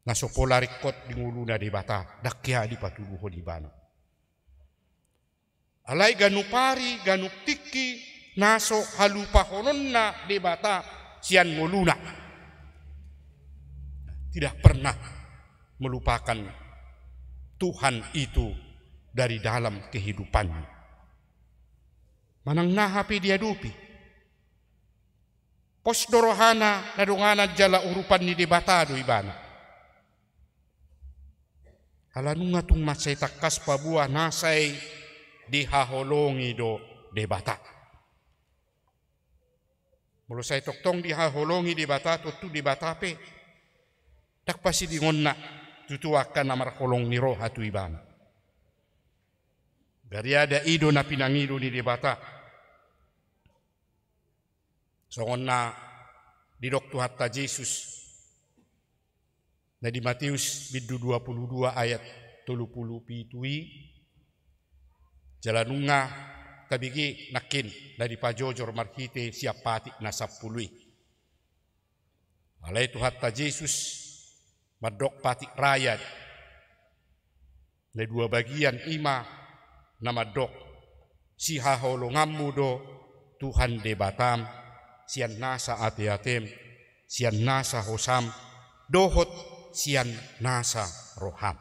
na so pola ringkot di ngoluna Debata, ndang hea dipatuduhon ibana. Alai ganup ari, ganup tingki, na so halupahononna Debata sian ngoluna. Tidak pernah melupakan Tuhan itu dari dalam kehidupannya. Manang na aha pe diadopi, pos do rohana na donganan jala urupan ni Debata do ibana. Ala nunga tung mansai tangkas paboa na sai dihaholongi do Debata. Molo sai tongtong dihaholongi Debata, tontu Debata pe ndang pasidingonna tutu angka na marholong ni roha tu ibana. Gariada i do na pinangido ni Debata. Songon na didok Tuhanta Jesus na di Mateus bindu dua pulu dua ayat tolu pulu pitu i, jala nunga tabege nangkin na dipajojor marhite sian patik na sampulu i. Alai Tuhanta Jesus mandok patik raya na dua bagian, i ma na mandok, sihaholonganmu do Tuhan Debatam sian nasa ateatem, sian nasa hosam, dohot sian nasa roham.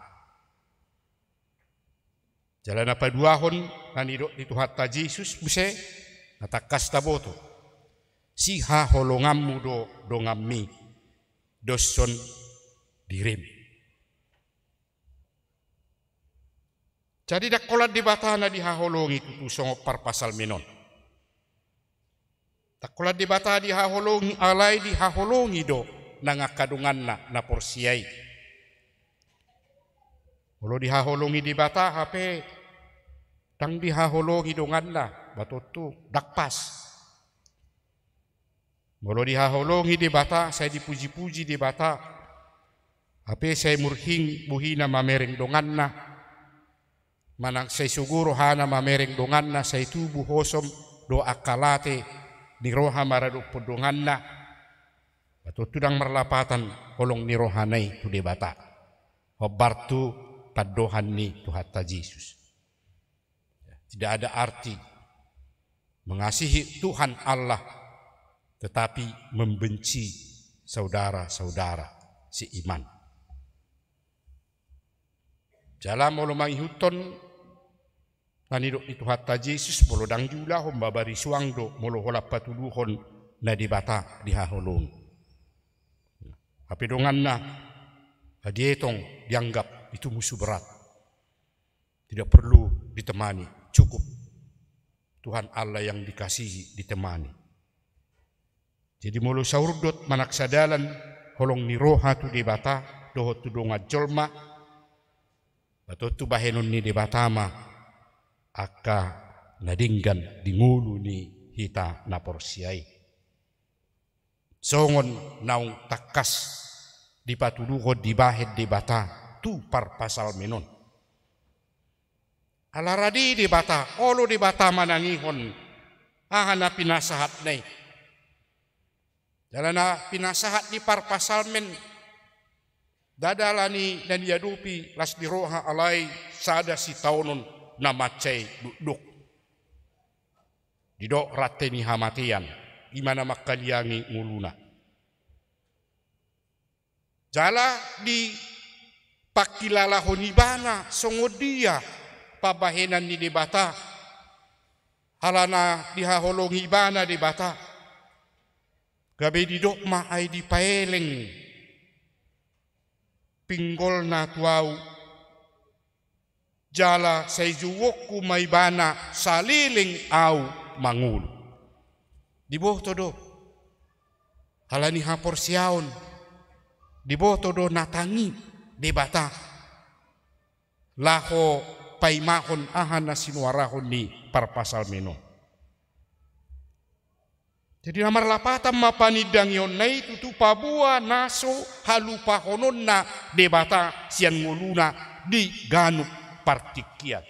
Jala na paduahon na nidok ni Tuhanta Jesus muse, na tangkas taboto, sihaholonganmu do donganmi, doshon dirim. Jadi ndang holan Debata na dihaholongi tutu songon parpsalmen on. Ndang holan Debata dihaholongi, alai dihaholongi do nang angka donganna na porsea i. Molo dihaholongi Debata hape ndang dihaholongi donganna, ba tontu ndang pas. Molo dihaholongi Debata, sai dipuji-puji Debata, hape sai murhing bohina mamereng donganna, manang sai sogo rohana mamereng donganna, sai tubu hosom dohot angka late ni roha maradophon donganna, ba tontu ndang marlapatan holong ni rohana i tu Debata, hombar tu pandohan ni Tuhanta Jesus. Tidak ada arti mengasihi Tuhan Allah tetapi membenci saudara-saudara seiman. Jala molo mangihuthon na nidok ni Tuhanta Jesus, molo ndang diulahon, ba marisuang do molo holan patuduhon na Debata dihaholongi. Hape donganna, dietong, dianggap itu musuh berat. Tidak perlu ditemani, cukup Tuhan Allah yang dikasihi ditemani. Jadi molo saurdot manang sadalan holong ni roha tu Debata dohot tu dongan jolma, ba tontu bahenon ni Debata ma angka na denggan di ngolu ni hita na porsea i. Songon naung tangkas dipatuduhon, dibahen Debata tu parpsalmen on. Ala rade Debata, olo Debata manangihon aha na pinasahatna i. Jala na pinasahat ni parpsalmen, ndada alani na niadopi las ni roha, alai sada sitaonon na mansai dokdok. Didok rante ni hamatean, i ma na mangkaliangi ngoluna. Jala dipangkilalahon ibana songon dia pambahenan ni Debata, alana dihaholongi ibana Debata. Gabe didok ma, ai dipaeleng pinggolna tu ahu, jala sai jouonku ma ibana saleleng ahu mangolu. Diboto do alani haporseaon, diboto do na tangi Debata laho paimahon aha na sinuarahon ni parpsalmen on. Jadi na marlapatan ma panindangionna i tutu paboa na so halupahononna Debata sian ngoluna di ganup partingkian.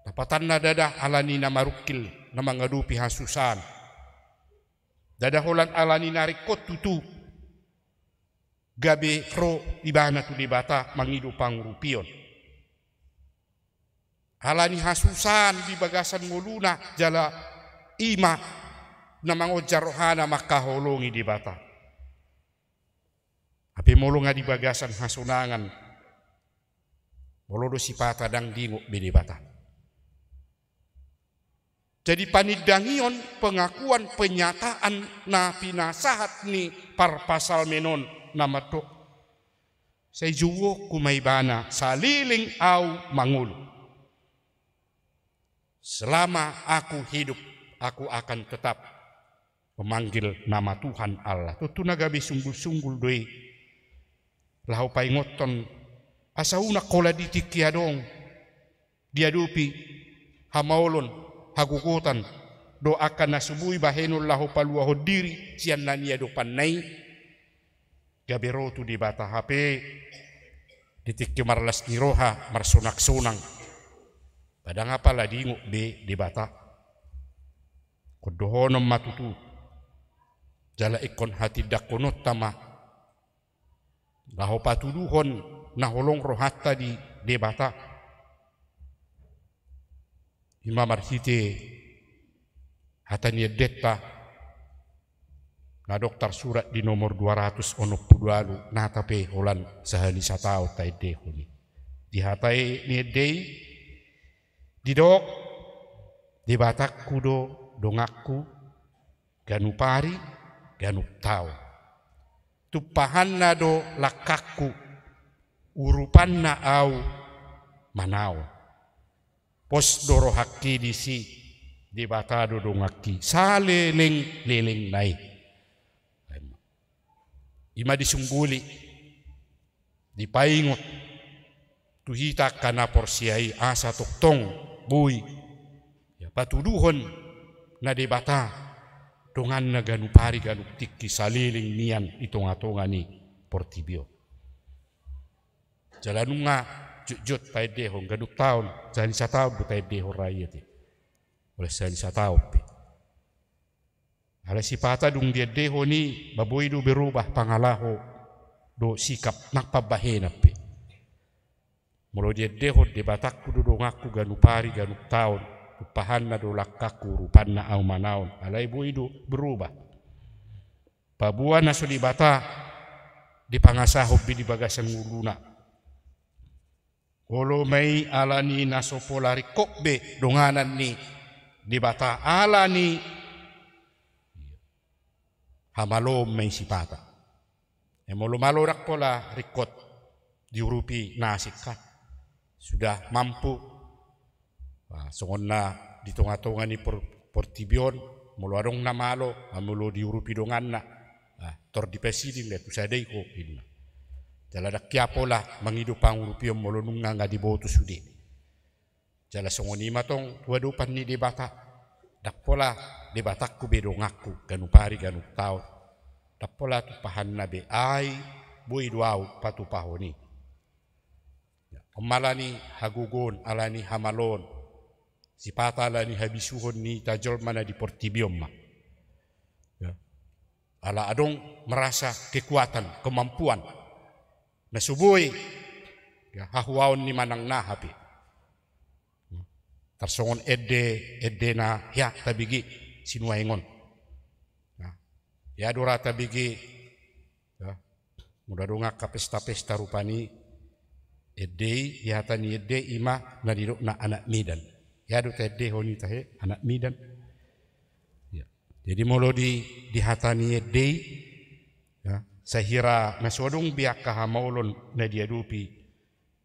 Lapatanna ndada alani na marungkil na mangadopi hasusaan. Ndada holan alani na ringkot tutu gabe ro ibana tu Debata mangido pangurupion. Alani hasusaan di bagasan ngoluna jala i ma na mangonjar rohana mangkaholongi Debata. Hape molo nga di bagasan hasonangan, molo do sipata ndang diingot be Debata. Jadi panindangion, pengakuan, pernyataan na pinasahat ni parpsalmen on na mandok, sai jouonku ma ibana saleleng ahu mangolu. Selama aku hidup, aku akan tetap memanggil nama Tuhan Allah. Tontu na gabe sunggul-sunggul do i laho paingothon asa unang holan di tingki adong diadopi hamaolon, hagogotan, dohot angka na so boi bahenon laho paluahon diri sian na niadopanna i, gabe ro tu Debata. Hape di tingki marlas ni roha, marsonangsonang, ba ndang apala diingot be Debata. Ingkon dohonon ma tutu, jala ingkon hatindangkononta ma laho patuduhon na holong rohanta di Debata. I ma marhite hata ni endenta na adong tarsurat di nomor dua ratus onom pulu ualu, nata pe holan sahali sataon taendehon i. Di hata ni ende i didok, Debatangku do donganku, ganup ari, ganup taon. Tumpahanna do langkangku, urupanna ahu manaon. Pos do rohangki disi, Debata do donganki saleleng-lelengna i. I ma disungguli, dipaingot tu hita angka na porsea i, asa tongtong boi, ya, patuduhon na Debata donganna ganup ari ganup tingki saleleng nian di tonga-tonga ni portibi on. Jala nunga jotjot taendehon, ganup taon, sahali sataon do taendehon raia te. Olo sahali sataon pe. Alai sipata dung diendehon i, ba boi do berubah pangalaho dohot sikap nang pambahenan pe. Molo diendehon, Debatangku do donganku ganup ari ganup taon, tumpahanna do langkangku, urupanna ahu manaon, alai boi do berubah. Paboa na so Debata dipangasahon be di bagasan ngoluna. Olo ma i alani na so pola ringkot be donganan ni Debata, alani hamaloon ma i sipata. E, molo malo ndang pola ringkot diurupi na asing kan. Sudah mampu. Nah, songon na di tonga-tonga ni por-, portibi on, molo adong na malo, ah, molo diurupi donganna, ah, tor dipasiding da tu sada i ho, ninna. Jala ndang hea pola mangido pangurupion molo nunga nga diboto sude. Jala songon i ma tong tu adopan ni Debata. Ndang pola Debatangku be donganku ganup ari ganup taon. Ndang pola tumpahanna be, ai boi do ahu patupahon i. Ya, on ma alani hagogoon, alani hamaloon, sipata alani habisuhon ni hita jolma na di portibi on ma. Ya. Ala adong merasa kekuatan, kemampuan na so boi, ya, hahuaon ni manang na hape. Tarsongon ende, ende na hea tabege sinuaeng on. Nah, hea do ra tabege, ya, molo adong angka pesta-pesta rupani, ende i, di hata ni ende i ma na didokna anak Medan. Hea do taendehon i tahe, anak Medan. Ya. Jadi molo di, di hata ni ende i, ya, sahira na so adong be angka hamaolon na diadopi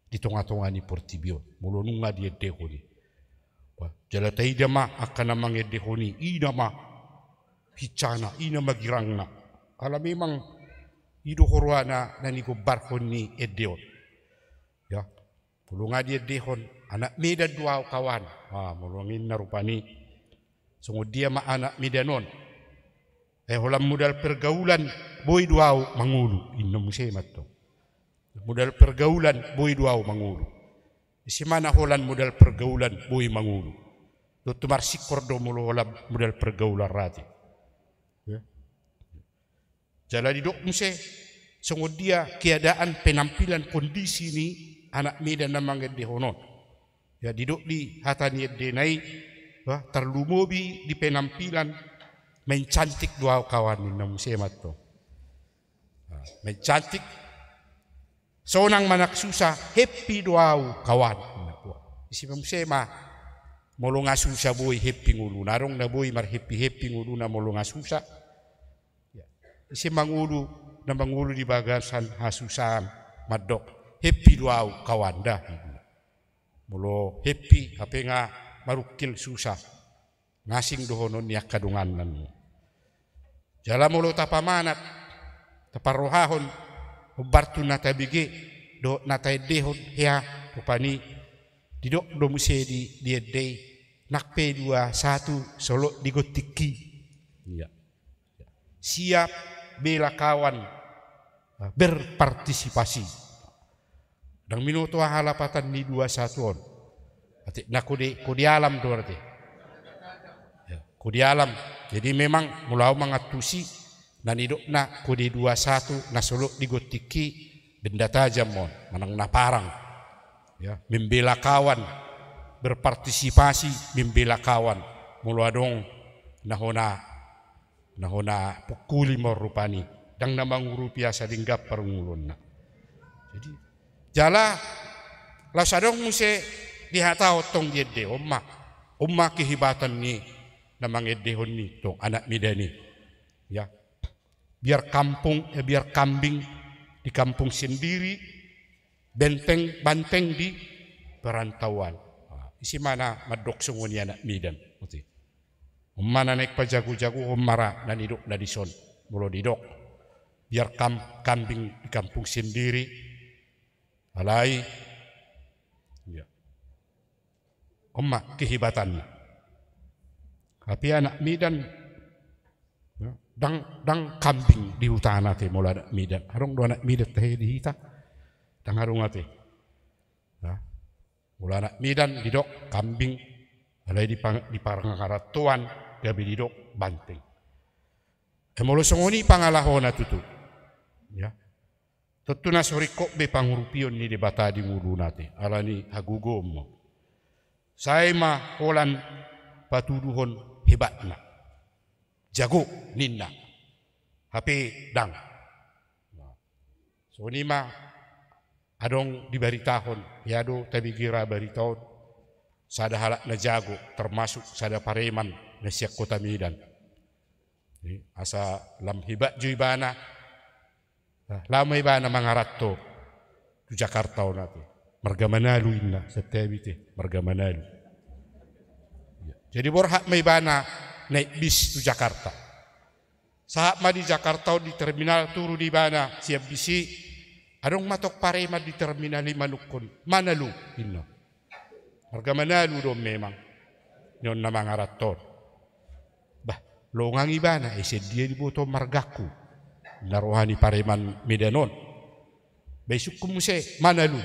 di tonga-tonga ni portibi on, molo nunga diendehon i. Wah, jala taida ma angka na mangendehon i, i nama hinsana, i nama girangna. Ala memang i do huroa na, na nigombarhon ni ende on. Ya, molo nga diendehon, anak Medan do ahu kawan. Ah, molo ninna rupani, songon dia ma anak Medan on? Eh, holan modal pergaulan boi do ahu mangolu, ninna muse ma tong. Modal pergaulan boi do ahu mangolu. Ise ma na holan modal pergaulan boi mangolu? Tontu marsingkor do molo holan modal pergaulan ra te. Ya. Jala didok muse, songon dia keadaan penampilan kondisi ni anak Medan na mangendehon on. Ya, didok di hata ni endena i, wah, tarlumobi di penampilan, main cantik do ahu kawan, ninna muse ma tong. Nah, main cantik, sonang manang susa, happy do ahu kawan. Wah, ise ma muse ma, molo nga susa boi happy ngoluna, adong na boi marhappy-happy ngoluna molo nga susa. Ya. Ise mangolu, na mangolu di bagasan hasusaan, mandok, happy do ahu kawan da. Molo happy, hape nga marungkil susa. Nga asing dohonon ni angka donganna. Jala molo tapamanat, taparrohahon, hombar tu na tabege, dohot na taendehon, hea, rupani, didok do muse di, di ende i, nang P dua satu, solot di gontingki. Iya. Siap bela kawan, berpartisipasi. Ndang binoto aha lapatan ni dua satu on. Ate, na kode, kode alam do ate. Ya, kode alam. Jadi memang molo ahu mangantusi, na nidokna kode dua satu, na solot di gontingki, benda tajam on, manang na parang. Ya, membela kawan, berpartisipasi, membela kawan. Molo adong, na hona Na hona pungkuli ma on rupani, ndang na mangurupi asa denggan parngoluonna. Jadi, jala, laos adong muse dihatahon tong di ende, on ma, on ma kehebatan ni na mangendehon i tong, anak Medan i. Ya. Biar kampung, eh, biar kambing di kampung sendiri, benteng, banteng di perantauan. Isi ma na mandok songon i anak Medan. Ute. On ma na naeng pajagojagohon ma ra na nidok na dison. Molo didok, biar kam-, kambing di kampung sendiri. Alai, ya. On ma kehebatanna. Tapi anak Medan, ya, ndang, ndang kambing di hutana ate molo anak Medan. Adong do anak Medan tahe di hita. Ndang adong ate. Ya. Molo anak Medan didok kambing, alai di pang-, di pangarantoan gabe didok banteng. E molo songon i pangalahona tutu. Ya. Tontu na so ringkot be pangurupion ni Debata di ngoluna ate, alani hagogoon ma. Sai ma holan patuduhon hebatna. Jago ninna. Hape ndang. Songon i ma adong dibaritahon, ia do tabege ra barita on, sada halak na jago, termasuk sada pareman na sian Kota Medan. Eh, asa lam hebat jo ibana, ah, laho ma ibana mangaranto tu Jakarta on ate. Marga Manalu inna, santabi ate, marga Manalu. Jadi borhat ma ibana naek bis tu Jakarta. Sahat ma di Jakarta on di terminal, turun ibana sian bis i, adong ma tong pareman di terminal i manungkun, "Mana lu?" ninna. Marga Manalu do memang. Nion na mangaranto on. Bah, longang ibana, "Eh, sian dia diboto margangku?" ninna roha ni pareman Medan on. "Bah, isungkun muse, mana lu?"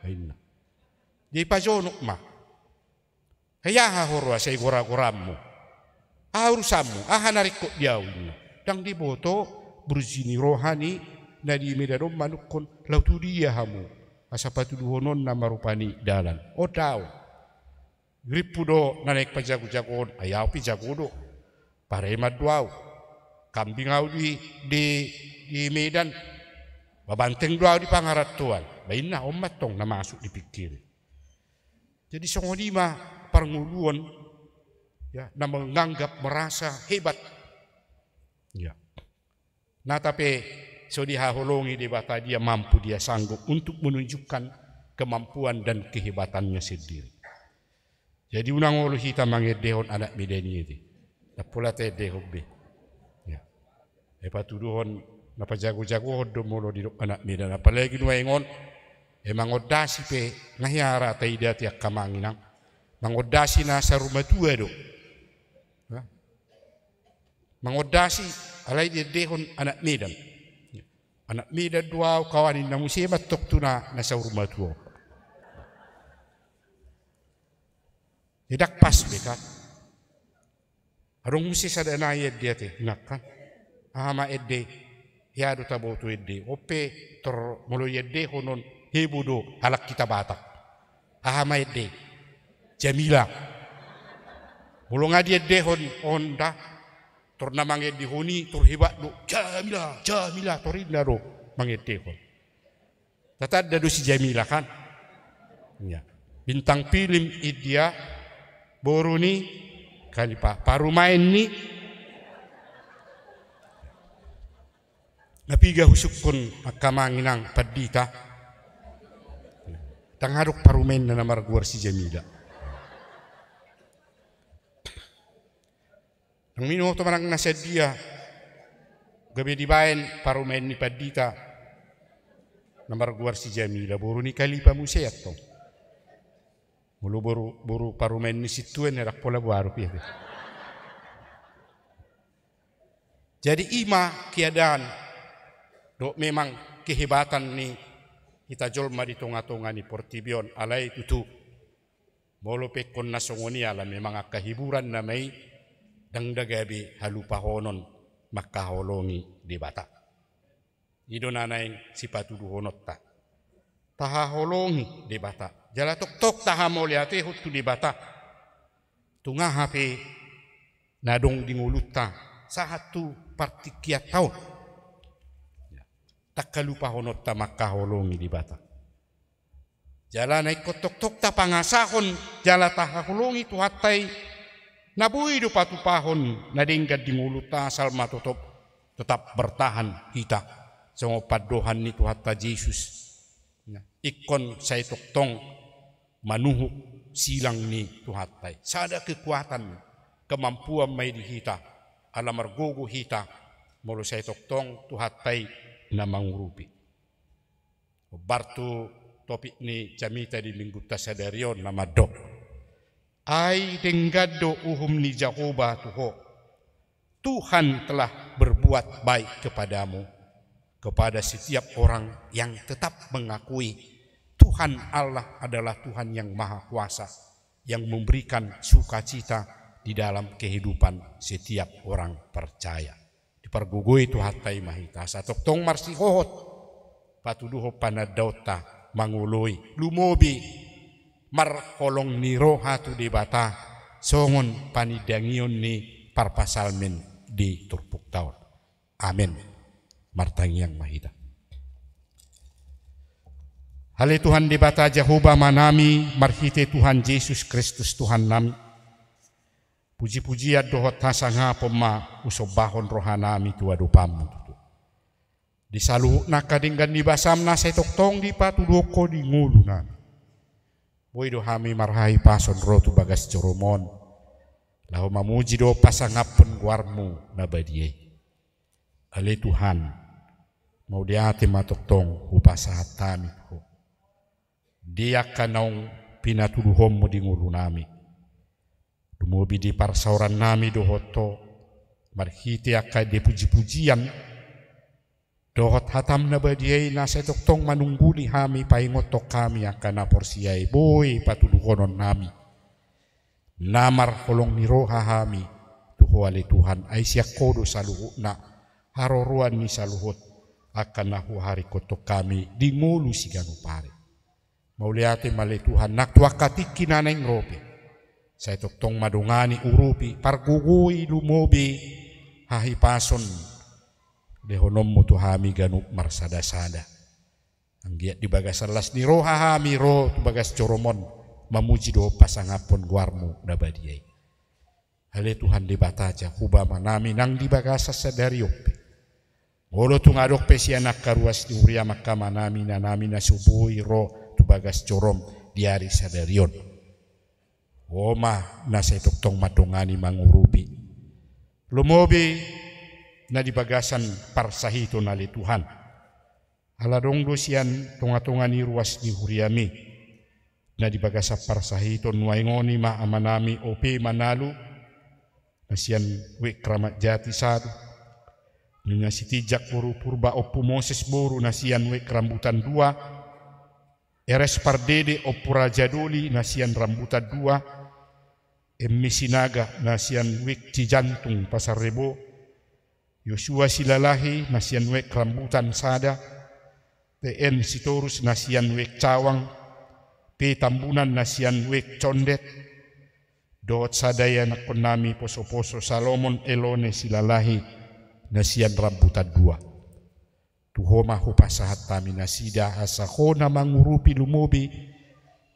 ninna. Jadi pajonok ma. "Ai aha ho ro asa igoragoranmu? Aha urusanmu? Aha na ringkot di ahu?" ninna. Ndang diboto burju ni roha ni na di Medan on manungkun, "Laho tu dia hamu? Asa patuduhononna ma rupani dalan." "On da ahu. Grippu do na naeng pajagojagoon, ai ahu pe jago do. Pareman do ahu. Kambing ahu di, di, di Medan. Babanteng do ahu di pangarantoan." Bah, inna, on ma tong na masuk di pingkirna. Jadi songon i ma parngoluon, ya, na menganggap merasa hebat. Ya. Nyata pe so dihaholongi Debata, dia mampu, dia sanggup untuk menunjukkan kemampuan dan kehebatannya sendiri. Jadi unang olo hita mangendehon anak Medan i ate. Ndang pola taendehon be. Ya. Eh, patuduhon na pajagojagohon do molo didok anak Medan, apalagi nuaeng on. Eh, mangondasi pe, nga hea ra taida ate angka amang inang. Mangondasi na saur matua do. Ya. Mangondasi, alai diendehon anak Medan. Anak Medan do ahu, kawan, inna muse ma tong tu na, na saur matua on. Ndang pas be kan. Adong muse sada nai ende ate, inang kan. Aha ma ende? Hea do taboto ende. On pe tor molo iendehon on, heboh do halak hita Batak. Aha ma ende? Jamila. Molo nga diendehon on da, tor na mangendehon i tor hebat do, "Jamila, Jamila," tor inna do mangendehon. Tatanda do si Jamila kan? Ya. Bintang film India, boru ni Khalifa, parumaen ni. Na piga husungkun angka amang inang pandita. Ndang adong parumaenna na margoar si Jamila. Ndang binoto manang na sadia gabe dibaen parumaen ni pandita na margoar si Jamila, boru ni Khalifa muse antong. Molo boru, boru parumaen ni sintua, ndang pola boaru pe ia. Jadi i ma keadaan dohot memang kehebatan ni hita jolma di tongatonga ni portibi on, alai tutu. Molo pe ingkon na songon i, ala memang angka hiburan nama i, ndang da gabe halupahonon mangkaholongi Debata. I do na naeng sipatuduhononta. Tahaholongi Debata. Jala tongtong tahamauliatehon tu Debata. Tung aha pe na adong di ngolunta sahat tu partingkianta on. Ndang halupahononta mangkaholongi Debata. Jala na ingkon tongtong tapangasahon jala tahaholongi Tuhanta i, na boi do patupahon na denggan di ngolunta, asal ma totop, tetap bertahan hita. Songon pandohan ni Tuhanta Jesus. Nah, ingkon sai tongtong manuhuk silang ni Tuhanta i. Sada kekuatan, kemampuan ma i di hita, ala margogo hita, molo sai tongtong Tuhanta i na mangurupi. Hombar tu topik ni jamita di minggunta sadari on na mandok: Ai denggan do uhum ni Jahowa tu ho. Tuhan telah berbuat baik kepadamu, kepada setiap orang yang tetap mengakui Tuhan Allah adalah Tuhan yang Maha Kuasa, yang memberikan sukacita di dalam kehidupan setiap orang percaya. Dipargogoi Tuhanta i ma hita, asa tongtong marsihohot patuduhon panandaonta mangoloi, lumobi marholong ni roha tu Debata, songon panindangion ni parpsalmen di turpukta on. Amen. Martangiang ma hita. Ale Tuhan Debata Jahowa Amanami, marhite Tuhan Jesus Kristus Tuhannami, puji-pujian dohot hasangapon ma husombahon rohanami tu adopanmu tutu. Di saluhut na angka denggan ni basam na sai tongtong dipatuduhon ho di ngolunami, boi do hami marhahipason ro tu bagas jorom on, laho mamuji dohot pasangaphon goarmu na badia i. Ale Tuhan, mauliate ma tongtong hupasahat hami tu ho di angka naung pinatuduhonmu di ngolunami. Lumobi di parsaorannami dohot ho, marhite angka ende puji-pujian dohot hatam na badia i na sai tongtong manungguli hami, paingothon hami angka na porsea i, boi patuduhononnami na marholong ni roha hami tu ho ale Tuhan, ai sian ho do saluhutna, haroroan ni saluhut angka na huharingkothon hami di ngolu siganup ari. Mauliate ma ale Tuhan, nang tu angka tingki na naeng ro pe, sai tongtong ma dongani, urupi, pargogoi, lumobi hahipason lehononmu tu hami ganup marsada-sada. Anggiat di bagasan las ni roha hami ro tu bagas jorom on, mamuji dohot pasangaphon goarmu na badia i. Ale Tuhan Debata Jahowa Amanami, nang di bagasan sadari on pe, molo tung adong pe sian angka ruas ni huriam, angka amanami, inanami na so boi ro tu bagas jorom di ari sadari on, ho ma na sai tongtong mandongani, mangurupi, lumobi na di bagasan parsahiton ale Tuhan. Ala adong do sian tonga-tonga ni ruas ni huriam i na di bagasan parsahiton, nuaeng on i ma amanami O P Manalu, na sian W K Ramadjati sada, Nyonya Sitinjak boru Purba Ompu Moses boru, na sian W K Rambutan dua, R S Pardede Ompu Raja Doli, na sian Rambutan dua, M I Sinaga, na sian W K Cijantung Pasar Rebo, Yosua Silalahi, na sian W K Rambutan sada, T N Sitorus, na sian W K Cawang, P Tambunan, na sian W K Condet, dohot sada ianakhonnami poso-poso, Salomon Elone Silalahi, na sian Rambutan dua. Tu ho ma hupasahat hami nasida, asa ho na mangurupi, lumobi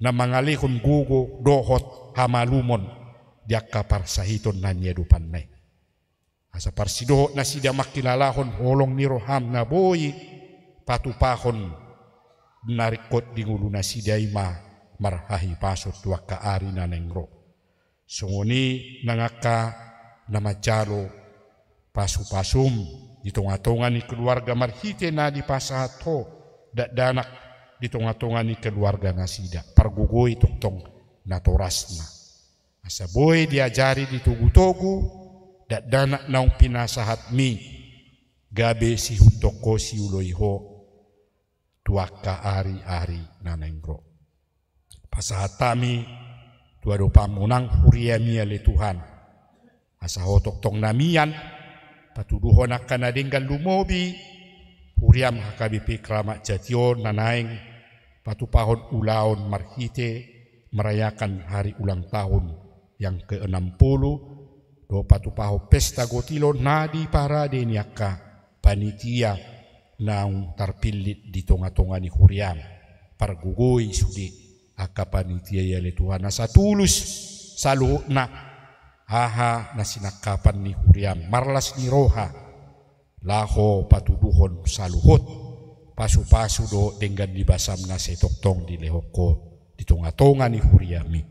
na mangalehon gogo dohot hamalumon di angka parsahiton na niadopanna i. Asa parsidohot nasida mangkilalahon holong ni roham na boi patupahon na ringkot di ngolu nasida i ma marhahipason tu angka ari na naeng ro. Songon i nang angka na manjalo pasu-pasum di tonga-tonga ni keluarga marhite na dipasahat ho dakdanak di tonga-tonga ni keluarga nasida, pargogoi tongtong natorasna. Asa boi diajari, ditogu-togu dakdanak naung pinasahatmi, gabe sihuthon ho, siuloi ho tu angka ari-ari na naeng ro. Pasahat hami tu adopanmu nang huriami ale Tuhan, asa ho tongtong na mian patuduhon angka na denggan, lumobi huriam H K B P Kramat Jati on na naeng patupahon ulaon marhite merayakan hari ulang tahun yang keenam puluh, dohot patupahon pesta gotilon na diparade ni angka panitia naung tarpillit di tonga-tonga ni huriam. Pargogoi sude angka panitia i ale Tuhan, asa tulus saluhutna aha na sinangkapan ni huriam, marlas ni roha laho patuduhon saluhut pasu-pasu dohot denggan ni basam na sai tongtong dilehon ho di tonga-tonga ni huriami.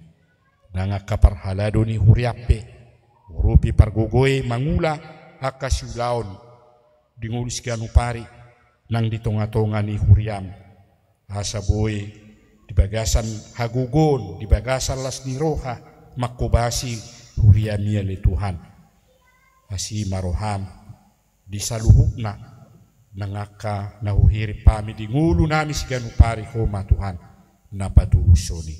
Nang angka parhalado ni huriam pe, urupi pargogo i mangula angka siulaon di ngolu siganup ari nang di tonga-tonga ni huriam. Asa boi di bagasan hagogoon, di bagasan las ni roha, mangkobasi huriami ale Tuhan. Asi ma roham di saluhutna, nang angka na huhirim hami di ngolunami siganup ari, Ho ma Tuhan na patulushon i.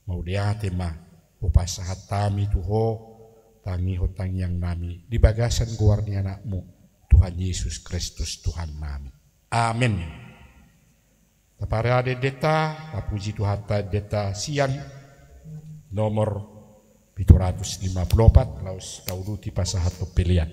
Mauliate ma hupasahat hami tu Ho, tangihon tangiangnami di bagasan goar ni Anakmu, Tuhan Jesus Kristus Tuhannami. Amen. Taparade deta, tapuji Tuhanta deta sian nomor pitu ratus lima puluh opat, laos tauduti pasahathon pelean.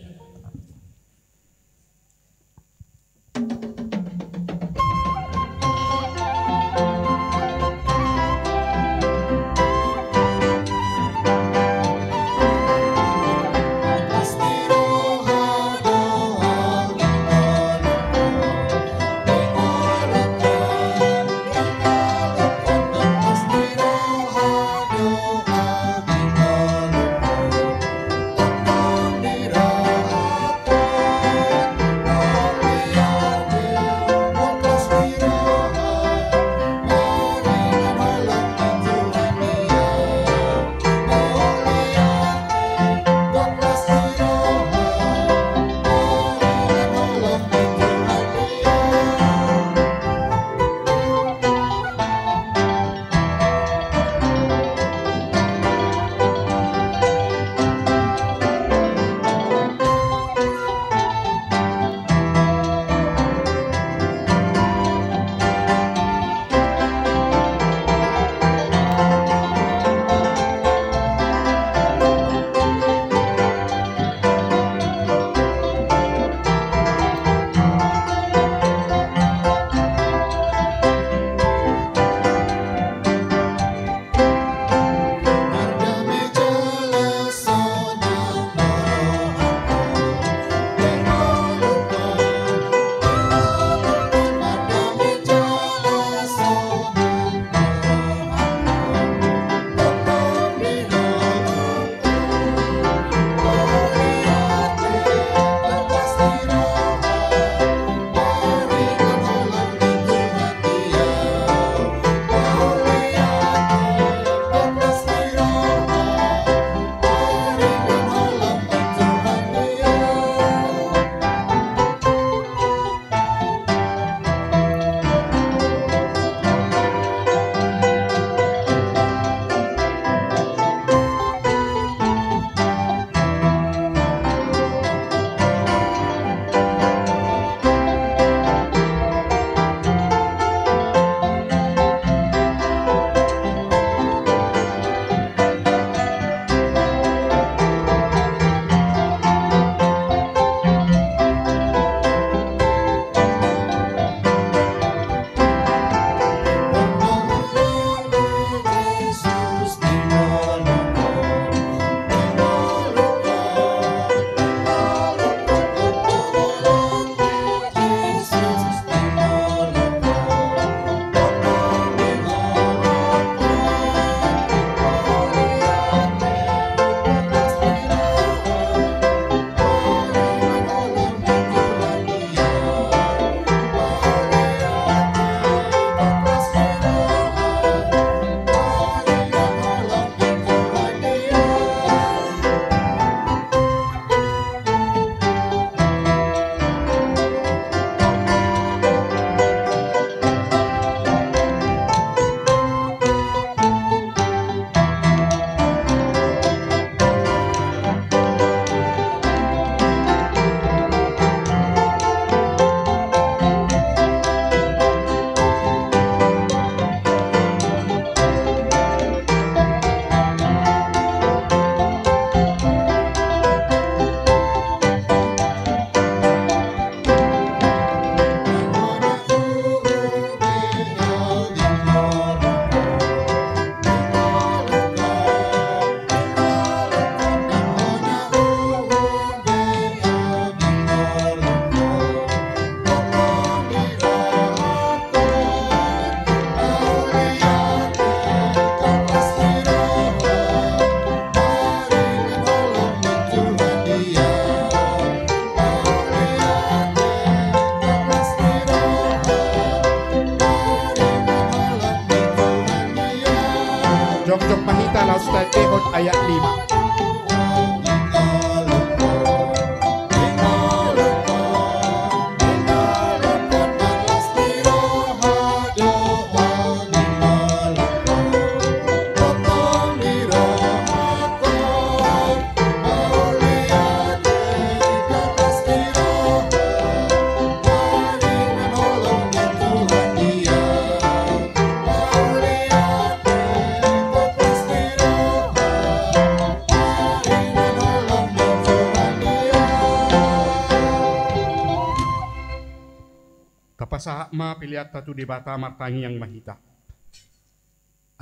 Sahat ma peleanta tu Debata, martangiang ma hita.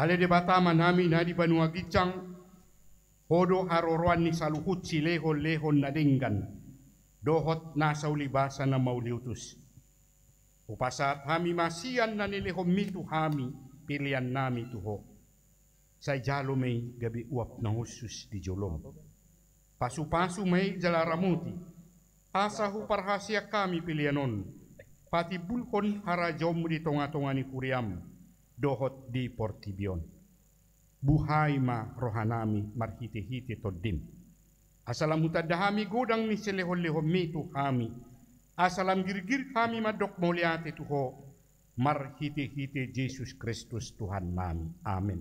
Ale Debata Amanami na di banua ginjang, Ho do haroroan ni saluhut silehonlehon na denggan dohot nasa ulibasa na mauliutus. Hupasahat hami ma sian na nilehonMi tu hami peleannami tu Ho. Sai jalo ma i gabe uap na hushus di joloM. Pasupasu ma i jala ramoti, asa huparhaseang hami pelean on patimbulhon harajaonMu di tongatonga ni huriaM dohot di portibi on. Buhai ma rohanami marhitehite TondiM, asa lam hutanda hami godang ni silehonlehonMi tu hami, asa lam girgir hami mandok mauliate tu Ho, marhitehite Jesus Kristus Tuhannami. Amen.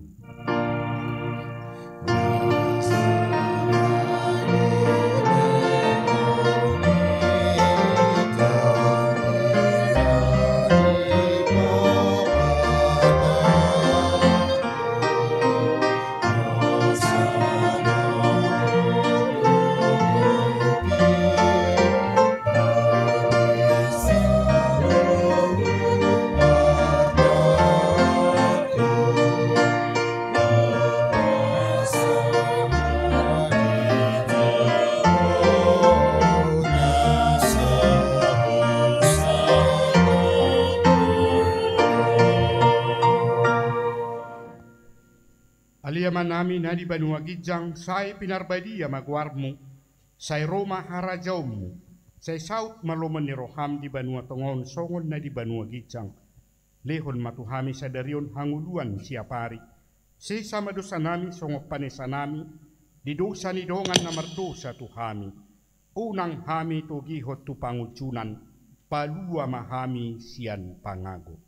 Ale Amanami na di banua ginjang, sai pinarbadia ma goarMu, sai ro ma harajaonMu, sai saut ma lomo ni rohaM di banua tonga on songon na di banua ginjang. Lehon ma tu hami sadari on hangoluan siapari. Sesa ma dosanami songon panesanami di dosa ni dongan na mardosa tu hami. Unang hami togihon tu pangunjunan, palua ma hami sian pangago.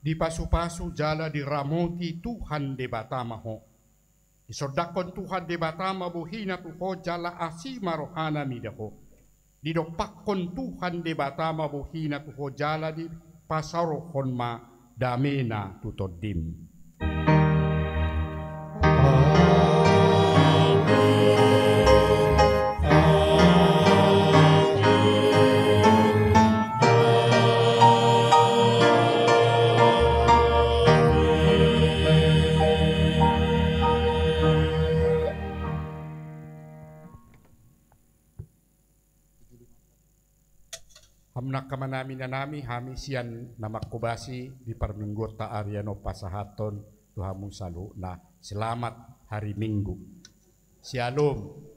Dipasupasu jala diramoti Tuhan Debata ma ho. Disondangkon Tuhan Debata ma bohina tu ho jala asi ma rohana mida ho. Didompakkon Tuhan Debata ma bohina tu ho jala dipasaorhon ma damena tu tondim. Hamu angka amanami, inanami, hami sian na manghobasi di parmingguonta ari on pasahathon tu hamu saluhutna. Selamat hari Minggu. Syalom.